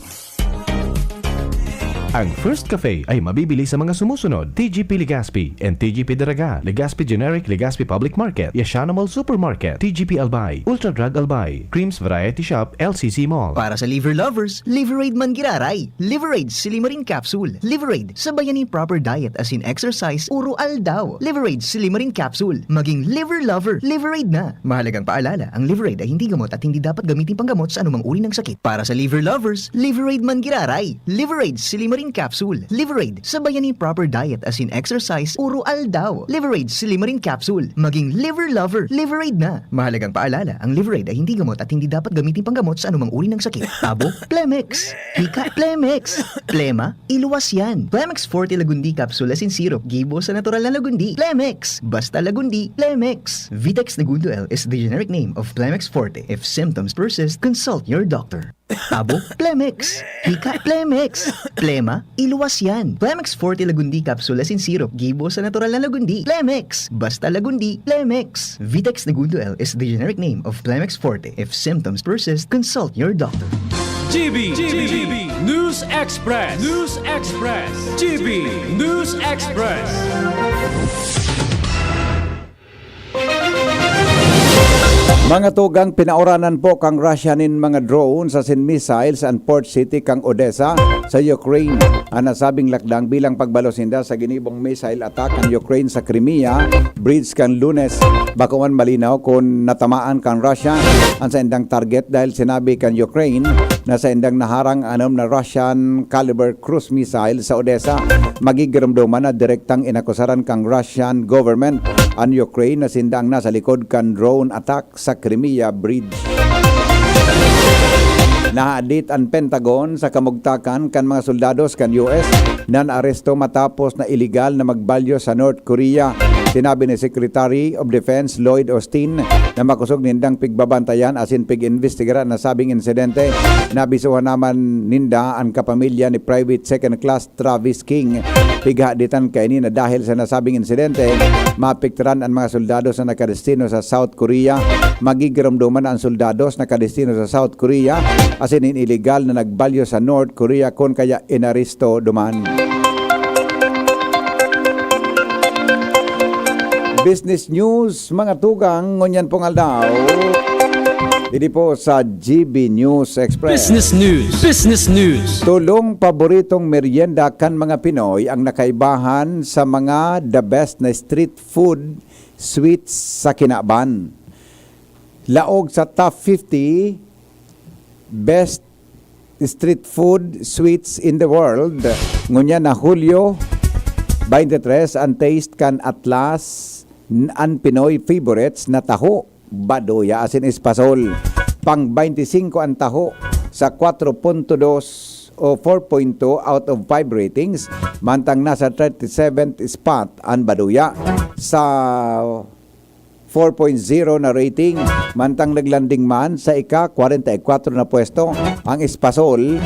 Ang First Cafe ay mabibili sa mga sumusunod: T G P Legazpi and T G P Daraga, Legazpi Generic, Legazpi Public Market, Yashano Mall Supermarket, T G P Albay, Ultra Drug Albay, Creams Variety Shop, L C C Mall. Para sa liver lovers, Liverade man giraray. Liverade Silimarin Capsule. Liverade, sabayan nin proper diet asin exercise uro aldaw. Liverade Silimarin Capsule. Maging liver lover, Liverade na. Mahalagang paalala, ang Liverade ay hindi gamot at hindi dapat gamitin panggamot sa anumang uri ng sakit. Para sa liver lovers, Liverade man giraray. Liverade Silimarin Capsule. Liverade, sabayan nin proper diet asin exercise uro aldaw. Liverade Silimarin Capsule. Maging liver lover, Liverade na. Mahalagang paalala, ang Liverade ay hindi gamot at hindi dapat gamitin panggamot sa anumang uri ng sakit. Abo, Plemex. Hika, Plemex. Plema, iluwas yan. Plemex Forte Lagundi Capsule asin Syrup, gibo sa natural na Lagundi. Plemex. Basta Lagundi, Plemex. Vitex Negundo L is the generic name of Plemex Forte. If symptoms persist, consult your doctor. Abo, Plemex. Hika, Plemex. Plema, iluwas yan. Plemex Forte Lagundi Capsule asin Syrup, gibo sa natural na Lagundi. Plemex. Basta Lagundi, Plemex. Vitex Negundo L is the generic name of Plemex Forte. If symptoms persist, consult your doctor. G B, G B, News Express, News Express, G B News Express. Mga tugang, pinauranan po kan Russia nin mga drones asin missiles an port city kan Odessa sa Ukraine. An nasabing lakdang bilang pagbalos ninda sa ginibong missile attack kan Ukraine sa Crimea bridge kan Lunes. Bako man malinaw kun natamaan kan Russia an saindang target, dahil sinabi kan Ukraine na saindang naharang an anom na Russian caliber cruise missile sa Odessa. Magigiromdoman na direktang inakusaran kan Russian government an Ukraine na sinda an nasa likod kan drone attack sa Crimea Bridge. Nahadit an Pentagon sa kamugtakan kan mga soldados kan U S na naaresto matapos na iligal na magbalyo sa North Korea. Sinabi ni Secretary of Defense Lloyd Austin na makosog nindang pigbabantayan asin pig-imbestigar an nasabing insidente. Nabisuhan naman ninda an kapamilya ni Private Second Class Travis King. Pighahaditan kaini na dahil sa nasabing insidente, maapektaran an mga soldados na nakadestino sa South Korea. Magigiromdoman na an soldados na nakadestino sa South Korea asin an iligal na nagbalyo sa North Korea kun kaya inaresto duman. Business news, mga tugang, ngunyan pong aldaw. Didi po sa G B News Express. Business news. Business news. Tulong paboritong merienda kan mga Pinoy ang nakaibahan sa mga the best na street food sweets sa kinaban. Laog sa top fifty best street food sweets in the world, ngunyan na Hulyo twenty-three, an taste kan Atlas, n-, an Pinoy favorites na taho, baduya asin espasol. Pang twenty-five an taho sa four point two o four point two out of five ratings, mantang nasa thirty-seventh spot an baduya sa four point zero na rating, mantang naglanding man sa ika-kwarenta y kwatro na pwesto ang espasol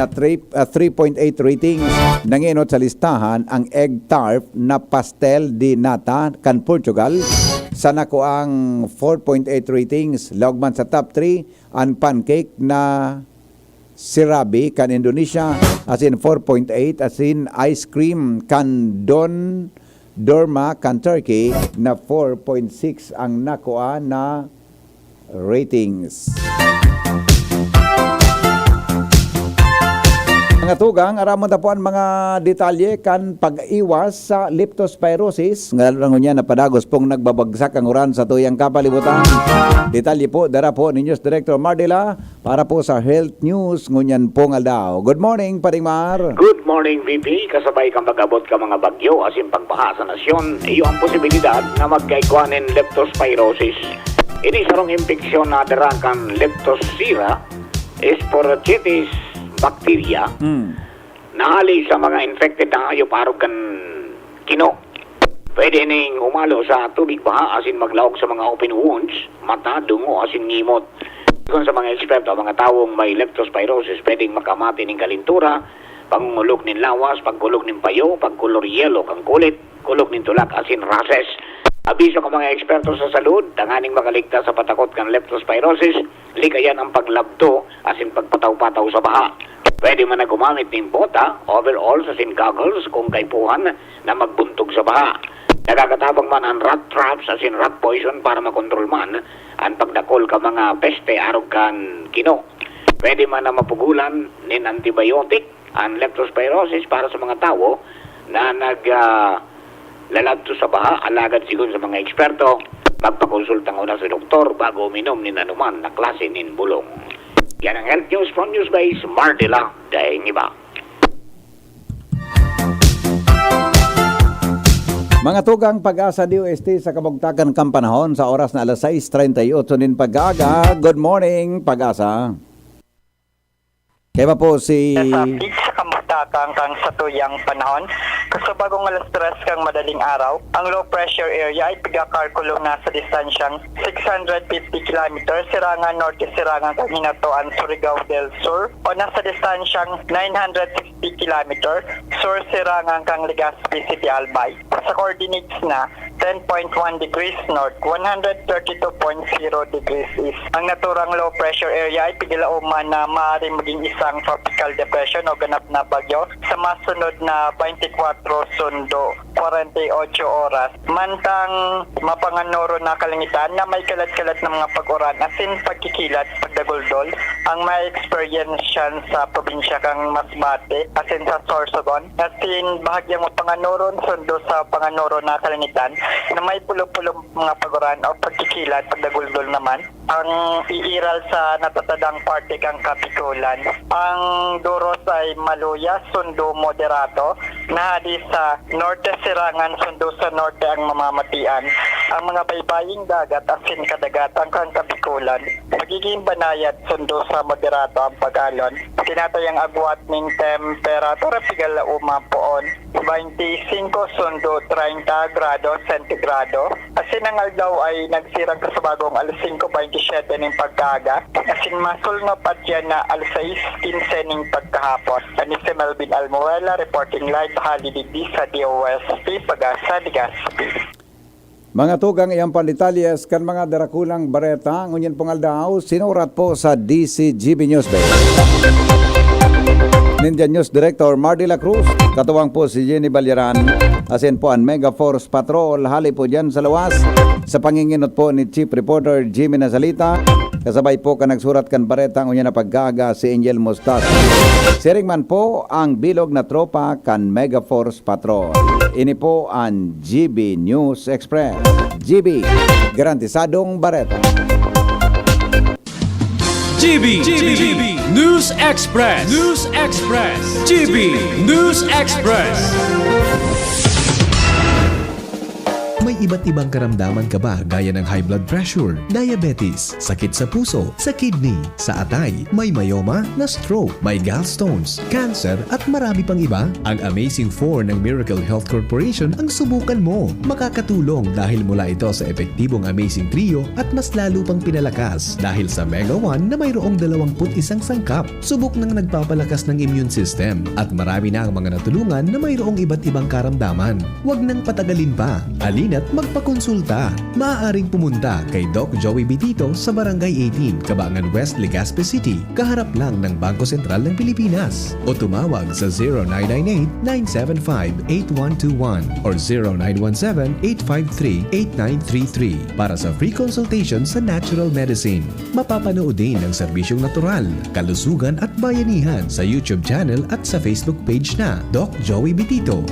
na three, ah, three point eight ratings. Nangenot sa listahan ang egg tart na pastel de nata kan Portugal sa nakuang four point eight ratings. Laog man sa top three, an pancake na sirabi kan Indonesia, asin four point eight, asin ice cream kan Don Dorma kan Turkey na four point six ang nakua na ratings. Mga tugang, aramon ta po ang mga detalye kan pag-iwas sa leptospirosis. Ngalo na ngunyan na padagos pong nagbabagsak ang uran sa tuyang kapalibutan. Detalye po, dara po ni News Director Mardila para po sa Health News ngunyan pong aldaw. Good morning, Paring Mar. Good morning, V P. Kasabay kan pag-abot kan mga bagyo asin pagbaha sa nasyon, iyo ang posibilidad na magkaigwa nin leptospirosis. Ini sarong impeksyon na dara kan Leptospira sporachytis bacteria Hmm. na hali sa mga infected na hayop arog kan kino. Pwede ning humalo sa tubig baha asin maglaog sa mga open wounds, mata, dungo asin ngimot. Sigon sa mga eksperto, ang mga tawong may leptospirosis pwedeng makamati nin kalintura, pangungulog nin lawas, pagkulog nin payo, pagkolor yelo kan kulit, kulog nin tulak asin rashes. Abiso kan mga eksperto sa salud, tanganing makaligtas sa patakot kan leptospirosis, likayan ang paglabto asin pagpataw-pataw sa baha. Pwede man na gumamit nin bota, overalls asin goggles kung kaipuhan na magbuntog sa baha. Nakakatabang man an rat traps asin rat poison para makontrol man an pagdakul kan mga peste arog kan kino. Pwede man na mapugolan nin antibiotic an leptospirosis para sa mga tawo na nag, ah, laladto sa baha, alagad sigon sa mga eksperto, magpakonsulta nguna sa doktor bago uminom nin anoman na klase nin bulong. Yan ang Health News from Newsbase, Mardila Daingiba. Mga tugang, Pag-asa D O S T sa kabugtakan kan panahon sa oras na alas sais treinta y ocho nin pag-aaga. Good morning, Pag-asa. Kaya po si Sa page sa kamugtakan kan satuyang panahon, kasubagong alas tres kan madaling araw, ang low pressure area ay pigkakalkulong nasa distansyang six hundred fifty kilometers, sirangan norte, sirangan kan hinatoan Surigao del Sur, o nasa distansyang nine hundred sixty kilometers, sur, sirangan kan Legazpi City, Albay. Sa coordinates na ten point one degrees north, one hundred thirty two point zero degrees east. Ang naturang low pressure area ay piglaoman na maaaring maging isang tropical depression o ganap na bagyo sa masunod na twenty-four sundo, forty-eight oras. Mantang mapanganoro na kalangitan na may kalat-kalat na mga pag-uran asin pagkikilat, pagdaguldol, ang ma-experience sa probinsya kan Masbate asin sa Sorsogon. Asin bahagyang mapanganoron sundo sa panganoro na kalangitan na may pulo-pulo mga pag-uran o pagkikilat, pagdaguldol naman. Ang iiral sa natatadang parte kan Kapikulan. Ang duros ay maluya, sundo moderato, na hali sa norte, sirangan sundo sa norte ang mamamatian. Ang mga baybaying dagat asin kadagatan kan Kapikulan, magiging banayad sundo sa moderato ang pag-alon. Tinatayang agwat nin temperatura piglaoman poon, twenty-five sundo treinta grado sentigrado. Asin ang aldaw ay nagsirang kasubagong alas singko bentisiete nin pagkaaga, asin masulnop at yan na alas sais kinse nin pagkahapon. Ani si Melvin Almuela, reporting live hali digdi sa D O S T Pag-asa, Legazpi. Mga tugang, iyan pang detalye kan mga darakulang bareta ngunyan pong aldaw, sinurat po sa D C G B Newsbeat. Nindiyan News Director Mar de la Cruz, katuwang po si Jenny Balyaran, asin po an Mega Force Patrol, hali po diyan sa luwas, sa panginginot po ni Chief Reporter Jimmy Nasalita, kasabay po kan nagsurat kan bareta ngunyan na pagkaaga si Angel Mostas. Siring man po ang bilog na tropa kan Mega Force Patrol. Ini po an G B News Express. G B, garantisadong bareta. G B, G B, News Express, News Express, G B News Express. May iba't ibang karamdaman ka ba, gaya ng high blood pressure, diabetes, sakit sa puso, sa kidney, sa atay, may myoma, na-stroke, may gallstones, cancer, at marami pang iba? Ang Amazing Four ng Miracle Health Corporation ang subukan mo. Makakatulong dahil mula ito sa epektibong Amazing Trio at mas lalo pang pinalakas dahil sa Mega One na mayroong dalawampu't isang sangkap. Subok nang nagpapalakas ng immune system at marami na ang mga natulungan na mayroong iba't ibang karamdaman. Huwag nang patagalin pa. Halina't Magpakonsulta. Maaaring pumunta kay Doc Joey Bitito sa Barangay eighteen, Cabangan West, Legazpi City, kaharap lang ng Bangko Sentral ng Pilipinas. O tumawag sa zero nine nine eight, nine seven five, eight one two one or zero nine one seven, eight five three, eight nine three three para sa free consultation sa natural medicine. Mapapanood din ang serbisyong natural, kalusugan at bayanihan sa YouTube channel at sa Facebook page na Doc Joey Bitito.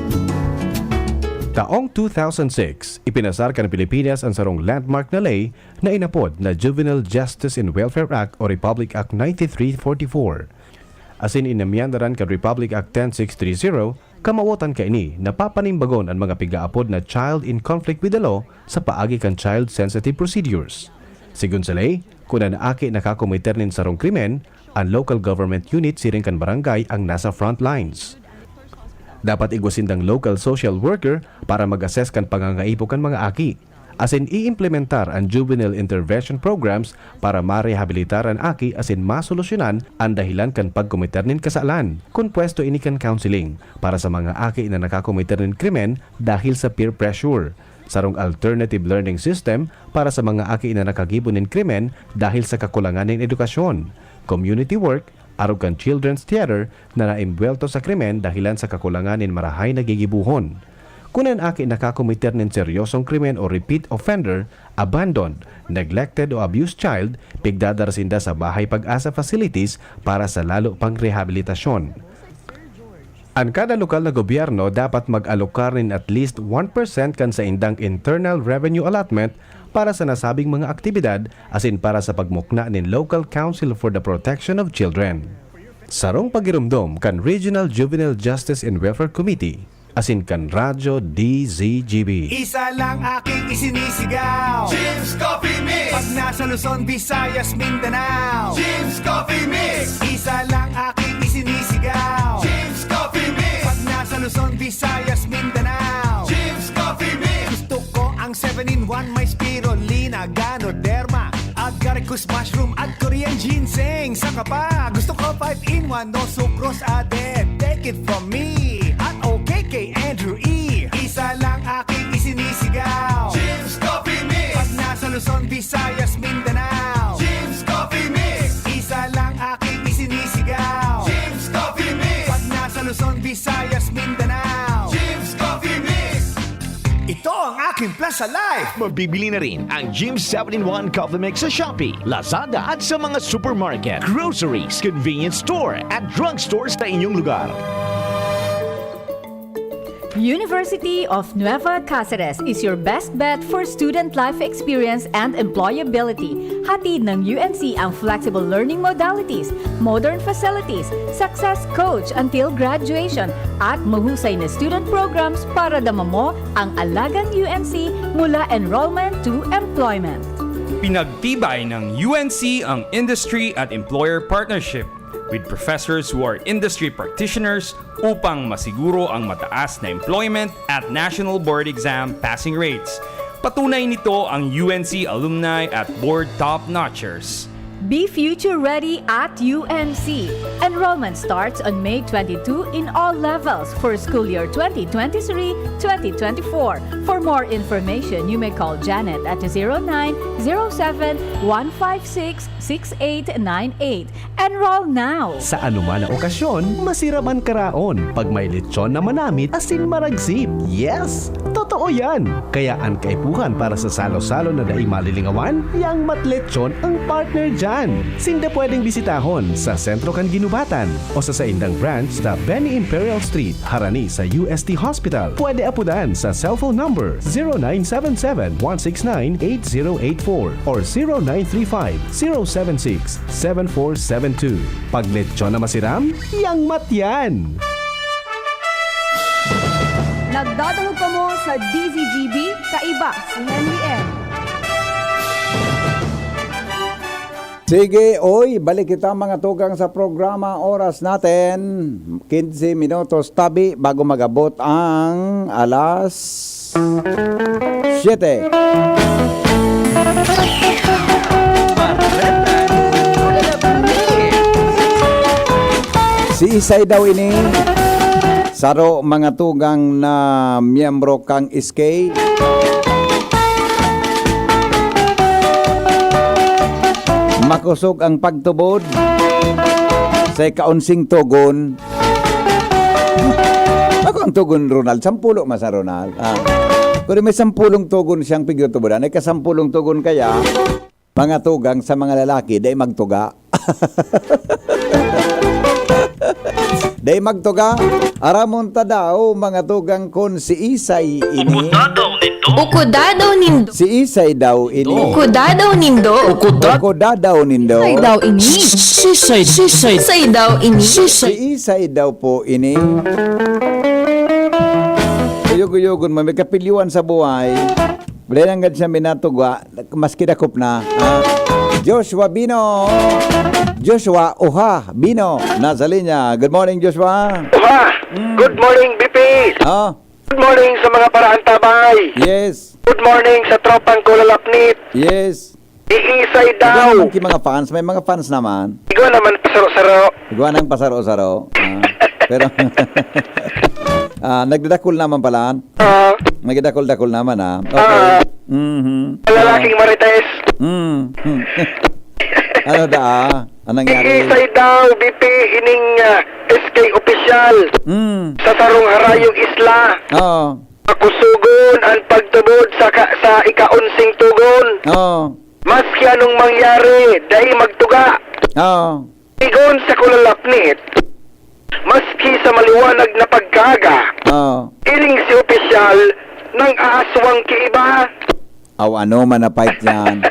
Taong two thousand six, ipinasar kan Pilipinas an sarong landmark na ley na inapod na Juvenile Justice and Welfare Act o Republic Act ninety-three forty-four. Asin inamyandaran kan Republic Act ten six three zero, kamawotan kaini na papanimbagon an mga pigaapod na child in conflict with the law sa paagi kan child-sensitive procedures. Sigon sa ley, kun an aki nakakomiter nin sarong krimen, an local government unit siring kan barangay ang nasa front lines. Dapat igwa sindang local social worker para mag-assess kan pangangaipo kan mga aki. Asin iimplementar an juvenile intervention programs para marehabilitar an aki asin masolusyonan an dahilan kan pagkomiter nin kasalan. Kun pwesto ini kan counseling para sa mga aki na nakakomiter nin krimen dahil sa peer pressure, sarong alternative learning system para sa mga aki na nakagibo nin krimen dahil sa kakulangan nin edukasyon, community work, arog kan Children's Theater na naimbuwelto sa krimen dahilan sa kakulangan nin marahay na gigibohon. Kun an aki nakakomiter nin seryosong krimen o repeat offender, abandoned, neglected o abused child, pigdadara sinda sa Bahay Pag-asa facilities para sa lalo pang rehabilitasyon. An kada lokal na gobyerno dapat mag-alokar nin at least one percent kan saindang internal revenue allotment para sa nasabing mga aktibidad asin para sa pagmukna nin Local Council for the Protection of Children. Sarong pagiromdom kan Regional Juvenile Justice and Welfare Committee asin kan Radyo D Z G B. Isa lang aking isinisigaw. Jim's Coffee Mix. Pag nasa Luzon, Visayas, Mindanao. Jim's Coffee Mix. Isa lang aking isinisigaw. Jim's Coffee Mix. Pag nasa Luzon, Visayas, Mindanao. Jim's Coffee Mix. Gusto ko ang seven-in-one, may spirulina, ganoderma, agaricus mushroom at Korean ginseng. Saka pa, gusto ko five-in-one, no sucrose added. Take it from me at okay kay Andrew E. Isa lang aking isinisigaw. Jim's Coffee Mix. Pag nasa Luzon, Visayas, Mindanao. Jim's Coffee Mix. Isa lang aking isinisigaw. Jim's Coffee Mix. Pag nasa Luzon, Visayas, Mindanao. Jim's Coffee Mix. Ito ang aking Plaza Life. Mabibili na rin ang Jim's seven-in-one Coffee Mix sa Shopee, Lazada at sa mga supermarket, groceries, convenience store at drugstore sa inyong lugar. University of Nueva Caceres is your best bet for student life experience and employability. Hatid ng U N C ang flexible learning modalities, modern facilities, success coach until graduation, at mahusay na student programs para dama mo ang alagang U N C mula enrollment to employment. Pinagtibay ng U N C ang industry at employer partnership with professors who are industry practitioners upang masiguro ang mataas na employment at national board exam passing rates. Patunay nito ang U N C alumni at board top-notchers. Be future ready at U N C. Enrollment starts on May twenty-two in all levels for school year twenty twenty-three, twenty twenty-four. For more information, you may call Janet at zero nine zero seven, one five six, six eight nine eight. Enroll now! Sa anuman na okasyon, masiram an karaon pag may lechon na manamit asin maragsip. Yes! Totoo yan! Kaya an kaipuhan para sa salo-salo na dai malilingawan, Yang Mat Lechon ang partner dyan. Sinda pwedeng bisitahon sa sentro kan Guinobatan o sa saindang branch sa Benny Imperial Street, harani sa U S T Hospital. Pwede apudan sa cellphone number zero nine seven seven, one six nine, eight zero eight four or zero nine three five, zero seven six, seven four seven two. Pag lechon na masiram, Yang Mat yan! Nagdadangog kamo sa D Z G B, kaiba si Henry M. Sige, oy, balik kita, mga tugang, sa programa. Oras natin, quince minutos tabi bago mag-abot ang alas siyete. Siisay daw ini? Saro, mga tugang, na miyembro kan S K. Kusog ang pagtubod sa ika-onseng tugon. Bako ang tugon, Ronald. Sampulo man sa Ronald. Ah. Kundi may sampulong tugon siyang pigtutubodan. Ika-sampulong tugon kaya, mga tugang sa mga lalaki, dai magtuga. Dai magtuga. Aramon ta daw, mga tugang, kun si Isay ini. Ukuda daw nindo. Ukuda daw nindo. Si Isay daw ini. Ukuda daw nindo. Ukuda. Ukuda daw nindo. Isay daw ini. Sisay, sisay. Isay daw ini. Sisay. Si Isay daw po ini. Uyog-uyogon mo, may kapilyuhan sa buhay. Wala nang gad siya minatuga, maski dakop na. Ah, Joshua Bino. Joshua Oha Bino, nasa linya. Good morning, Joshua. Oha! Mm. Good morning, B P. Ah. Good morning sa mga paraantabay. Yes. Good morning sa tropang Kulalapnit. Yes. Iisay daw. Igwa naman ki mga fans. May mga fans naman. Igwa naman pasaro-saro. Igwa nang pasaro-saro. Ah, pero, ah, nagdadakul naman pala. Oo. Nagdadakul-dakul naman, ah. Okay. Ah. Mhm. Lalaking Marites. Mm. Hmm. Ano da, ah? Anong nangyari? Iisay daw, B P, ining, ah, S K official. Mm. Sa sarong harayong isla. Oo. Pakusugon ang pagtubod sa ka-, sa ika-onseng tugon. Oo. Maski anong mangyari, dai magtuga. Oo. Sigon sa Kulalapnit, maski sa maliwanag na pagkaaga, Oo. ining si opisyal nang aaswang ki iba. Aw, ano man napait yan?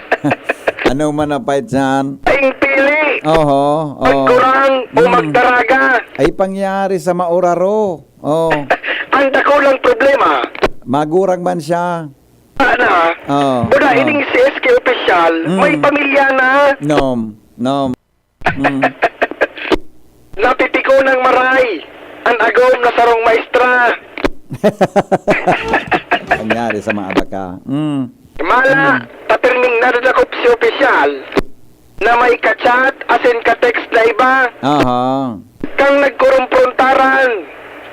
Ano man napait yan? Ay, pili. Oho, oo. Magkurang o Mm. magdaraga. Ay, pangyari sa mauraro. Oh. Ang dakulang problema. Magurang man siya. Ana, Oo, buda oo. ining si S K opisyal, Mm. may pamilya na. Nom, nom. Mm. Napipiko ng maray, ang agom na sarong maestra. Nangyari sa mga abaka. Mm. Mala, Mm. papirming nadadakop si opisyal na may ka-chat asin ka-text na iba. Aha. Kang nagkurumprontaran,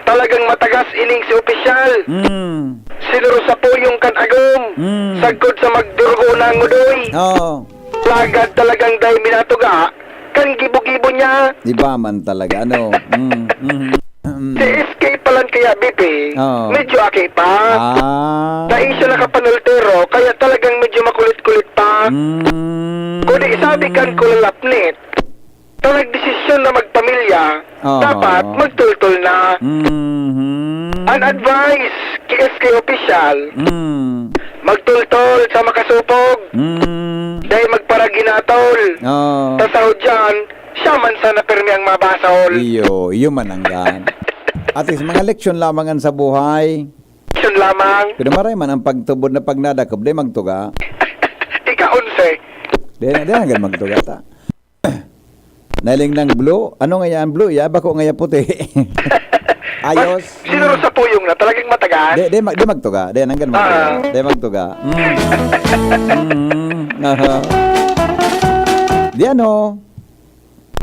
talagang matagas ining si opisyal. Mm. Sinurusapuyong kan agom, Mm. sagkod sa magdurugo na ngudoy. Oo. Lagad talagang dai minatuga, kan gibo-gibo niya. Iba man talaga, ano? Mm, mhm. Mm. Si S K palan kaya, B P, Oo. medyo aki pa. Ah. Dai siya nakapanultero, kaya talagang medyo makulit-kulit pa. Mm. Kung di sabi kan Kulalapnit, ta nagdesisyon na magpamilya, Oo. dapat magtultol na. Mhm. An advice ki S K Official, Mm. magtultol sa makasupog. Mm. Dai magparaginatol. Oo. Ta sa hudyan, siya man sana pirmi ang mabasol. Iyo, iyo man ang gaan. At least, mga leksyon lamang an sa buhay. Leksyon lamang. Pero maray man ang pagtubod na pag nadakop, dai magtuga. Ika-onse. Dai na, dai na gan magtuga ta. Nahiling nang blue. Ano nga yan? Blue, ya? Bako nga yan puti. Ayos. Mas, sinurusapuyong na. Talagang matagas. Di, di, mag-, di magtuga. Di, nanggan magtuga. Ah. Di magtuga. Mm. Mm. Aha. Di ano?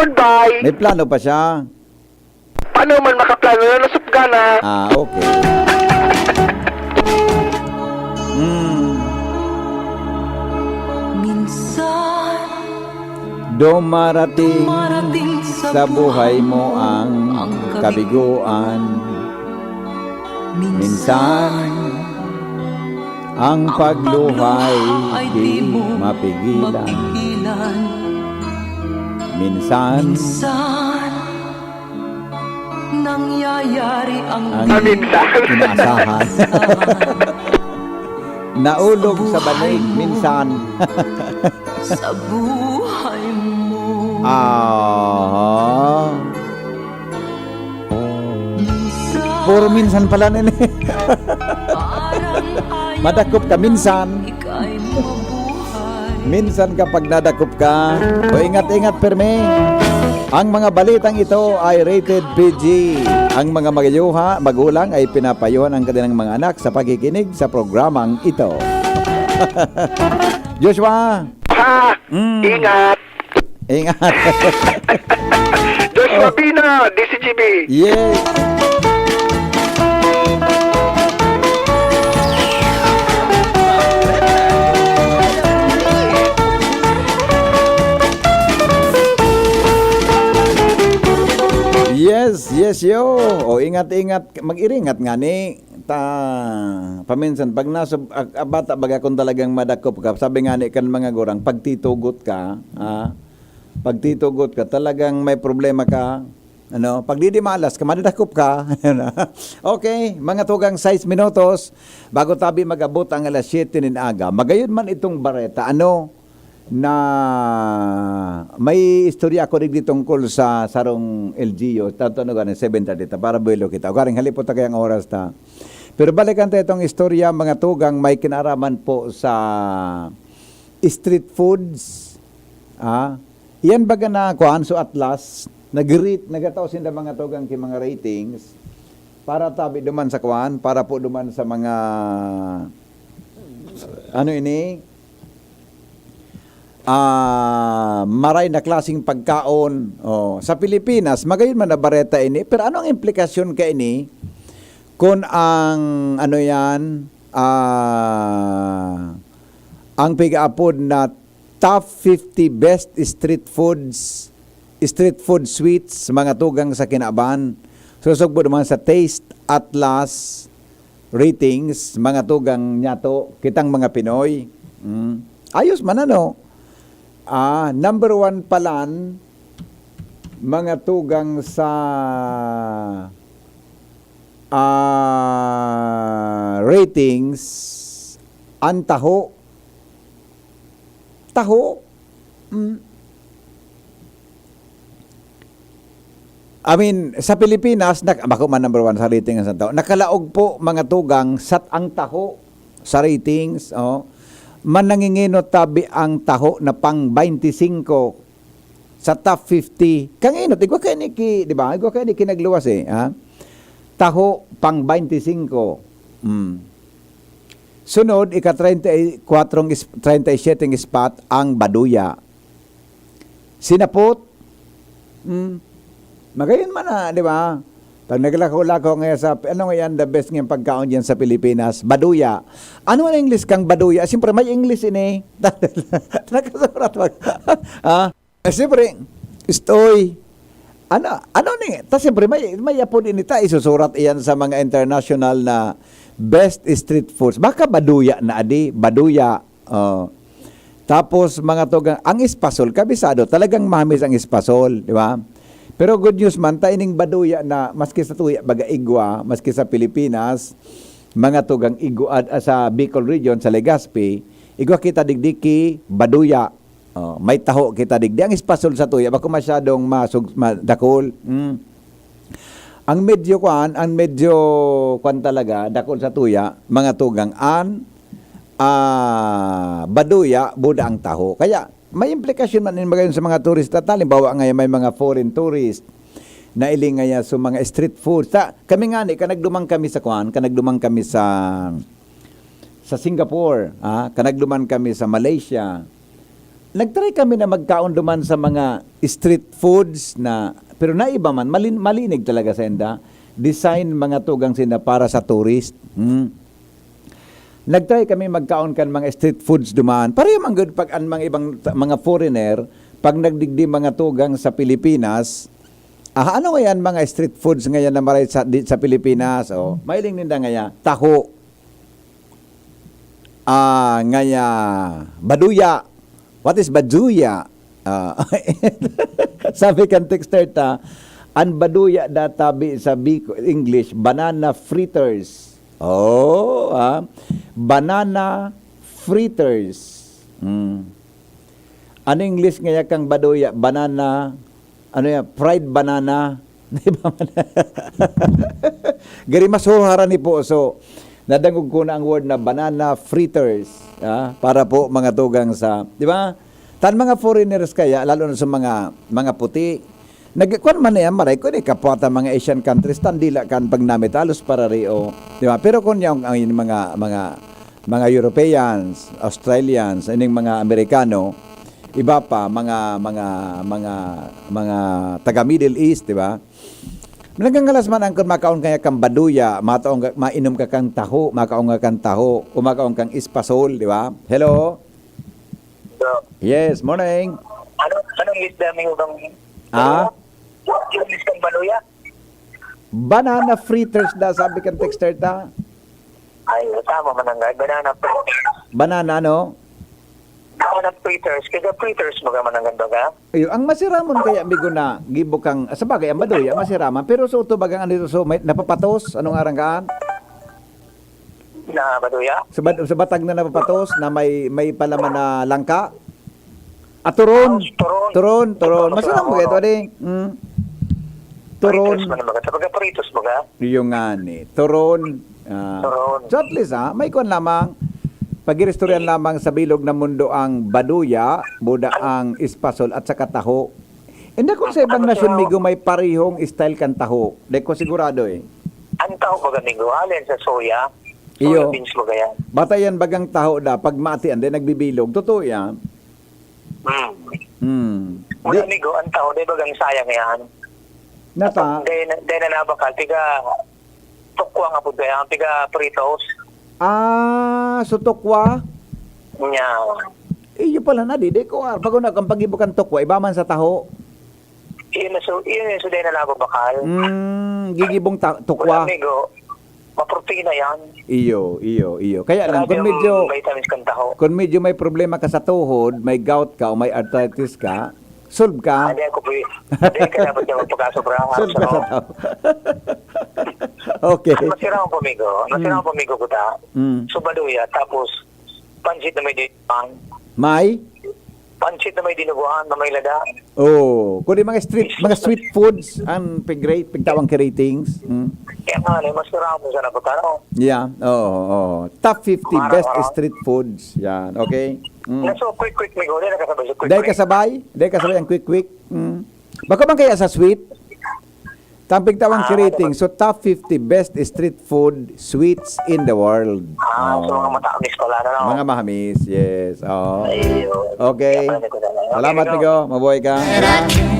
Goodbye. May plano pa siya. Paano man makaplano na nasupga na? Ah, okay. Mm. Minsan, Dumarating dumarating sa sa buhay mo ang ang kabiguan. Minsan, ang pagluhay di mapigilan. Minsan, minsan, nangyayari ang ang di inaasahan. Naulog sa banig minsan. Sa buhay mo. Aha. Minsan, puro minsan pala nini. Parang ayaw madakop ka minsan. Ika'y mabuhay. Minsan kapag nadakop ka, o ingat-ingat pirmi. Ang mga balitang ito ay rated P G. Ang mga magayuha, magulang ay pinapayuhan ang kanilang mga anak sa pakikinig sa programang ito. Joshua! Ha! Mm. Ingat! Ingat! Joshua Oh. Bina, D C G B. Yes! Yo, o ingat-ingat, mag-iringat nga ni ta paminsan pag nasub a, a, bata baga kung talagang madakop ka, sabi nga ni kan mga gurang, pagtitugot ka, ah, pagtitugot ka, talagang may problema ka, ano, pagdidimalas ka, madadakop ka. Okay, mga tugang sais minutos bago tabi mag-abot ang alas siyete nin aga. Magayon man itong bareta, ano, na may istorya ako digdi tungkol sa sarong L G U, tanto ano gani, seven thirty ta, para buwelo kita. Ugaring halipot ta kaya ang oras ta. Pero balikan ta itong istorya, mga tugang, may kinaraman po sa street foods. Ah, iyan baga na, kuan, so atlas, nag-rate, nagatao sinda mga tugang ki mga ratings para tabi duman sa kuan, para po duman sa mga, ano ini, ah, maray na klaseng pagkaon. Oh, sa Pilipinas, magayon man na bareta ini. Pero ano ang implikasyon ka ini kung ang, ano yan, ah, ang pigaapod na top fifty best street foods, street food sweets, mga tugang sa kinaban. Susugbo naman sa Taste Atlas ratings, mga tugang niyato, kitang mga Pinoy. Mm. Ayos man, ano? Ah, number one palan, mga tugang sa, ah, ratings, ang taho. Taho. Mm. I mean, sa Pilipinas, nak-, bako man number one sa rating ang taho. Nakalaog po, mga tugang, sat ang taho sa ratings, oh. Mananginginot tabi ang taho na pang twenty-five sa top fifty. Kanginot, igwa kayo ni ki, di ba? Igwa kayo ni kinagluwas eh, ha? Taho, pang twenty-five. Mm. Sunod, ika-treinta y kuatro is-, treinta y siete spot, ang baduya. Sinapot, hmm, magayon man na, di ba? Pag naglako-lako ngayon sa, ano ngayon the best ngayong pagkaon diyan sa Pilipinas? Baduya. Ano ang English kang baduya? Siyempre, may English ini. Nakasurat mag-, ah, eh, siyempre, istoy. Ano, ano ni? Ta siyempre, may, may apod ini ta, isusurat iyan sa mga international na best street foods. Baka baduya na adi, baduya. Oh. Tapos, mga tugang, ang espasol, kabisado, talagang mahamis ang espasol, di ba? Pero good news man, ta ining baduya na, maski sa tuya, baga igwa, maski sa Pilipinas, mga tugang igwa, ah, sa Bicol region, sa Legazpi, igwa kita digdi ki baduya. Oh, may taho kita digdi. Ang espasol sa tuya, bako masyadong masug-, madakol. Mm. Ang medyo kuan, ang medyo kuan talaga, dakol sa tuya, mga tugang an, ah, baduya, buda ang taho. Kaya, may implikasyon man in magayon sa mga turista. Halimbawa, ngayon may mga foreign tourist na iling ngayon sa mga street food. Sa, kami nga ni, kanagduman kami sa kuan, kanagduman kami sa, sa Singapore, ah, kanagduman kami sa Malaysia. Nag-try kami na magkaon duman sa mga street foods na, pero naiba man, malin-, malinig talaga sa inda. Design mga tugang sinda para sa tourist. Hmm. Nag-try kami magkaon kan mga street foods duman. Pareho man gud pag an mga ibang ta-, mga foreigner, pag nagdigdi mga tugang sa Pilipinas, ah, ano ngayon mga street foods ngayon na maray sa, di, sa Pilipinas? Oh, mailing ninda ngayon, taho. Ah, ngaya, baduya. What is baduya? Ah, sabi kan texter ta, an baduya da tabi sa Bico-, English, banana fritters. Oh, ah. Banana fritters. Hmm. Ano English ngaya kang baduya? Banana, ano yan? Fried banana. Di ba? Gari mas huhara ni po. So, nadangog ko na ang word na banana fritters. Ah, para po mga tugang sa, di ba? Tan mga foreigners kaya, lalo na sa mga, mga puti, nagkuan man na yan, maray ko, di kapwa ta mga Asian countries, tan dila kan pag namit, halos parareo, di ba? Pero kung yung, ang yung mga, mga, mga Europeans, Australians, ining mga Amerikano, iba pa, mga, mga, mga, mga taga Middle East, di ba? Nagangalas man ang kun makaon kaya kang baduya, mataong, mainom ka kang taho, makaon ka kang taho, o makaon kang espasol, di ba? Hello? Bro, Yes, morning. Ano, anong isda may ubang Ah? Yung isdang baluya? Banana fritters da, sabi kan texter ta. Ay, tama man ang guy. Banana fritters. Banana, ano? Banana fritters. Kaya fritters, baga man ang ganda ka? Iyo, ang masiramon kaya, amigo, na gibo kang, ah, sa bagay, ang baduya, masiraman. Pero sa uto bagang ano ito, so, may napapatos? Anong aran kaan? Na baduya? Sa, bad- sa batag na napapatos, na may, may palaman na langka? Ah, turon. Ah, turon. Turon, turon. Turon, Masiramon turon, kaya ito, oo. Adi. Mm. Turon. Fritters man ang baga. Sa pagka-fritters, baga? Iyo nga ni. Turon. Ah. Turon. So at least, ah, may kuwan lamang. Pag-iristoryan lamang sa bilog na mundo ang baduya, buda ang espasol at saka taho. Hindi, kung sa ibang Ano nasyon, siya? Migo, may parihong style kan taho. Di ko sigurado eh. Ang taho baga, Migo, alin sa soya? Iyo. Soya beans baga yan. Bata yan bagang taho da, pag matian, di nagbibilog. Totoo yan. Hmm. Hmm. Mga Di, Migo, ang taho, di bagang sayang yan? Nata, Di na, di na nabakal, tiga tukwa nga po kaya, ang tiga pritos. Ah, so tukwa? Nya. Iyo pala na, di, di ko, ah, pag una, ang pag-ibo kan tukwa, iba man sa taho. Yun na, so, yun yung suday na nababakal. Mm, gigibong ta- Wala, tukwa. Amigo. Maprotina yan. Iyo, iyo, iyo. Kaya lang, Grabe kung ang medyo, vitamins kan taho. Kung medyo may problema ka sa tuhod, may gout ka o may arthritis ka, solve ka. Ah, di ako po y-, di ka dapat niya magpakasobra. Solve ka sa Ano? Taho. Okay. Ang masira akong pamigo. Masira Mm. akong pamigo ko ta. Mm. So, baduya. Tapos, pansit na may dinuguan. May? Pansit na may dinuguan, na may lada. Oh, kundi mga street, mga street foods, ang pig-rate, pigtawang ki ratings. Mm. Kaya nga, ano, masira ako sa nabot, ano? Yeah, oo, oo. Top fifty Mara, best mara. street foods. Yan, okay? Mm. Na, so, quick, quick, Migo. Di nakasabay sa quick, Dahil quick. kasabay? Dahil kasabay ang quick, quick? Mm. Baka man kaya sa sweet? Tampig tawang Ah, kirating. So, top fifty best street food sweets in the world. Ah, so Oh. mga matamis pala, ano? Mga mahamis, yes. Oh. Ayun. Okay. Kaya pala ko na lang. Okay, Salamat, Migo. Migo. Mabuhay ka.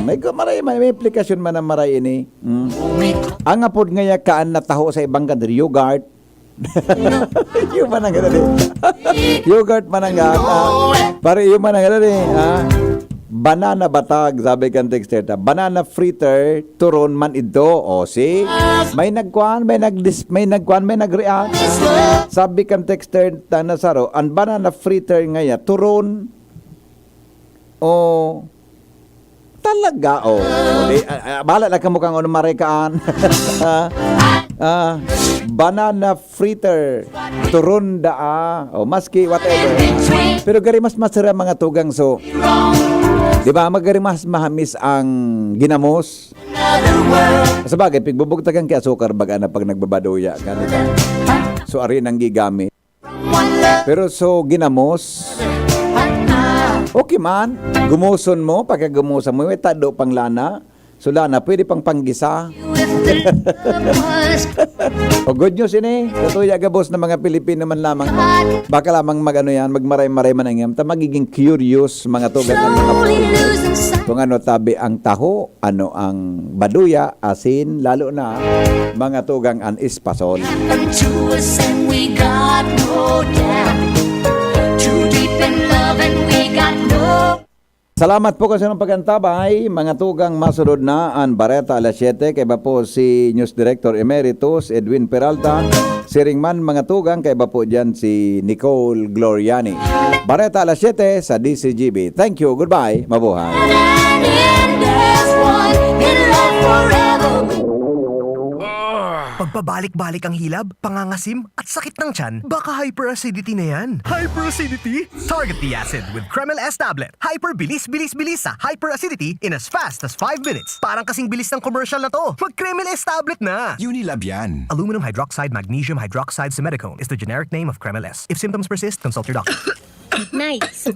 May, may, may application man ang maray ini. Mm. Ang apod ngaya kaan na taho sa ibang country, yogurt. Iyo man ang ganun eh. Yogurt man ang ganun, ah. Pare, iyo man ang ganun eh, ah. Banana batag, sabi kan texter ta. Banana fritter, turon man idto. O, see? May nagkuan, may nagdis-, may nagkuan, may nag-react. Sabi kan texter ta na saro, ang banana fritter ngaya, turon. O, talaga, oh. Di, ah, ah, bahala na kamo kang ano, maray kaan. Ah, ah, banana fritter. Turon daa. O, maski whatever. Pero gari mas masarap mga tugang. So, di ba, magari mas mahamis ang ginamos. Sa bagay, pigbubugtakan ki asukar, baga na pag nagbabaduya ka, di ba? So, ari nang gigamit. Pero so, ginamos, okay man, gumuson mo, pagkagumosan mo, may tado pang lana. So, lana, pwede pang panggisa. O, good news ini. Katuya gabos na mga Pilipino man lamang. Baka lamang mag-ano yan, magmaray-maray man ang iyam. Ta magiging curious, mga tugang, ang mga foreigner. Kung ano tabi ang taho, ano ang baduya, asin, lalo na mga tugang an espasol. Happened to us and we got no doubt. Too deep in love and we got no Salamat po kasi ng pag-antabay, mga tugang, masunod na an Bareta alas siyete, kaiba po si News Director Emeritus Edwin Peralta, siring man, mga tugang, kaiba po dyan si Nicole Gloriani. Bareta alas siyete sa D C G B. Thank you, goodbye, mabuhay. Pagpabalik-balik ang hilab, pangangasim, at sakit ng tiyan, baka hyperacidity na yan. Hyperacidity? Target the acid with Kremil S tablet. Hyper bilis, bilis, bilis sa hyperacidity in as fast as five minutes. Parang kasing bilis ng commercial na to. Mag Kremil S tablet na! Unilab yan. Aluminum hydroxide magnesium hydroxide simethicone is the generic name of Kremil S. If symptoms persist, consult your doctor. Nice.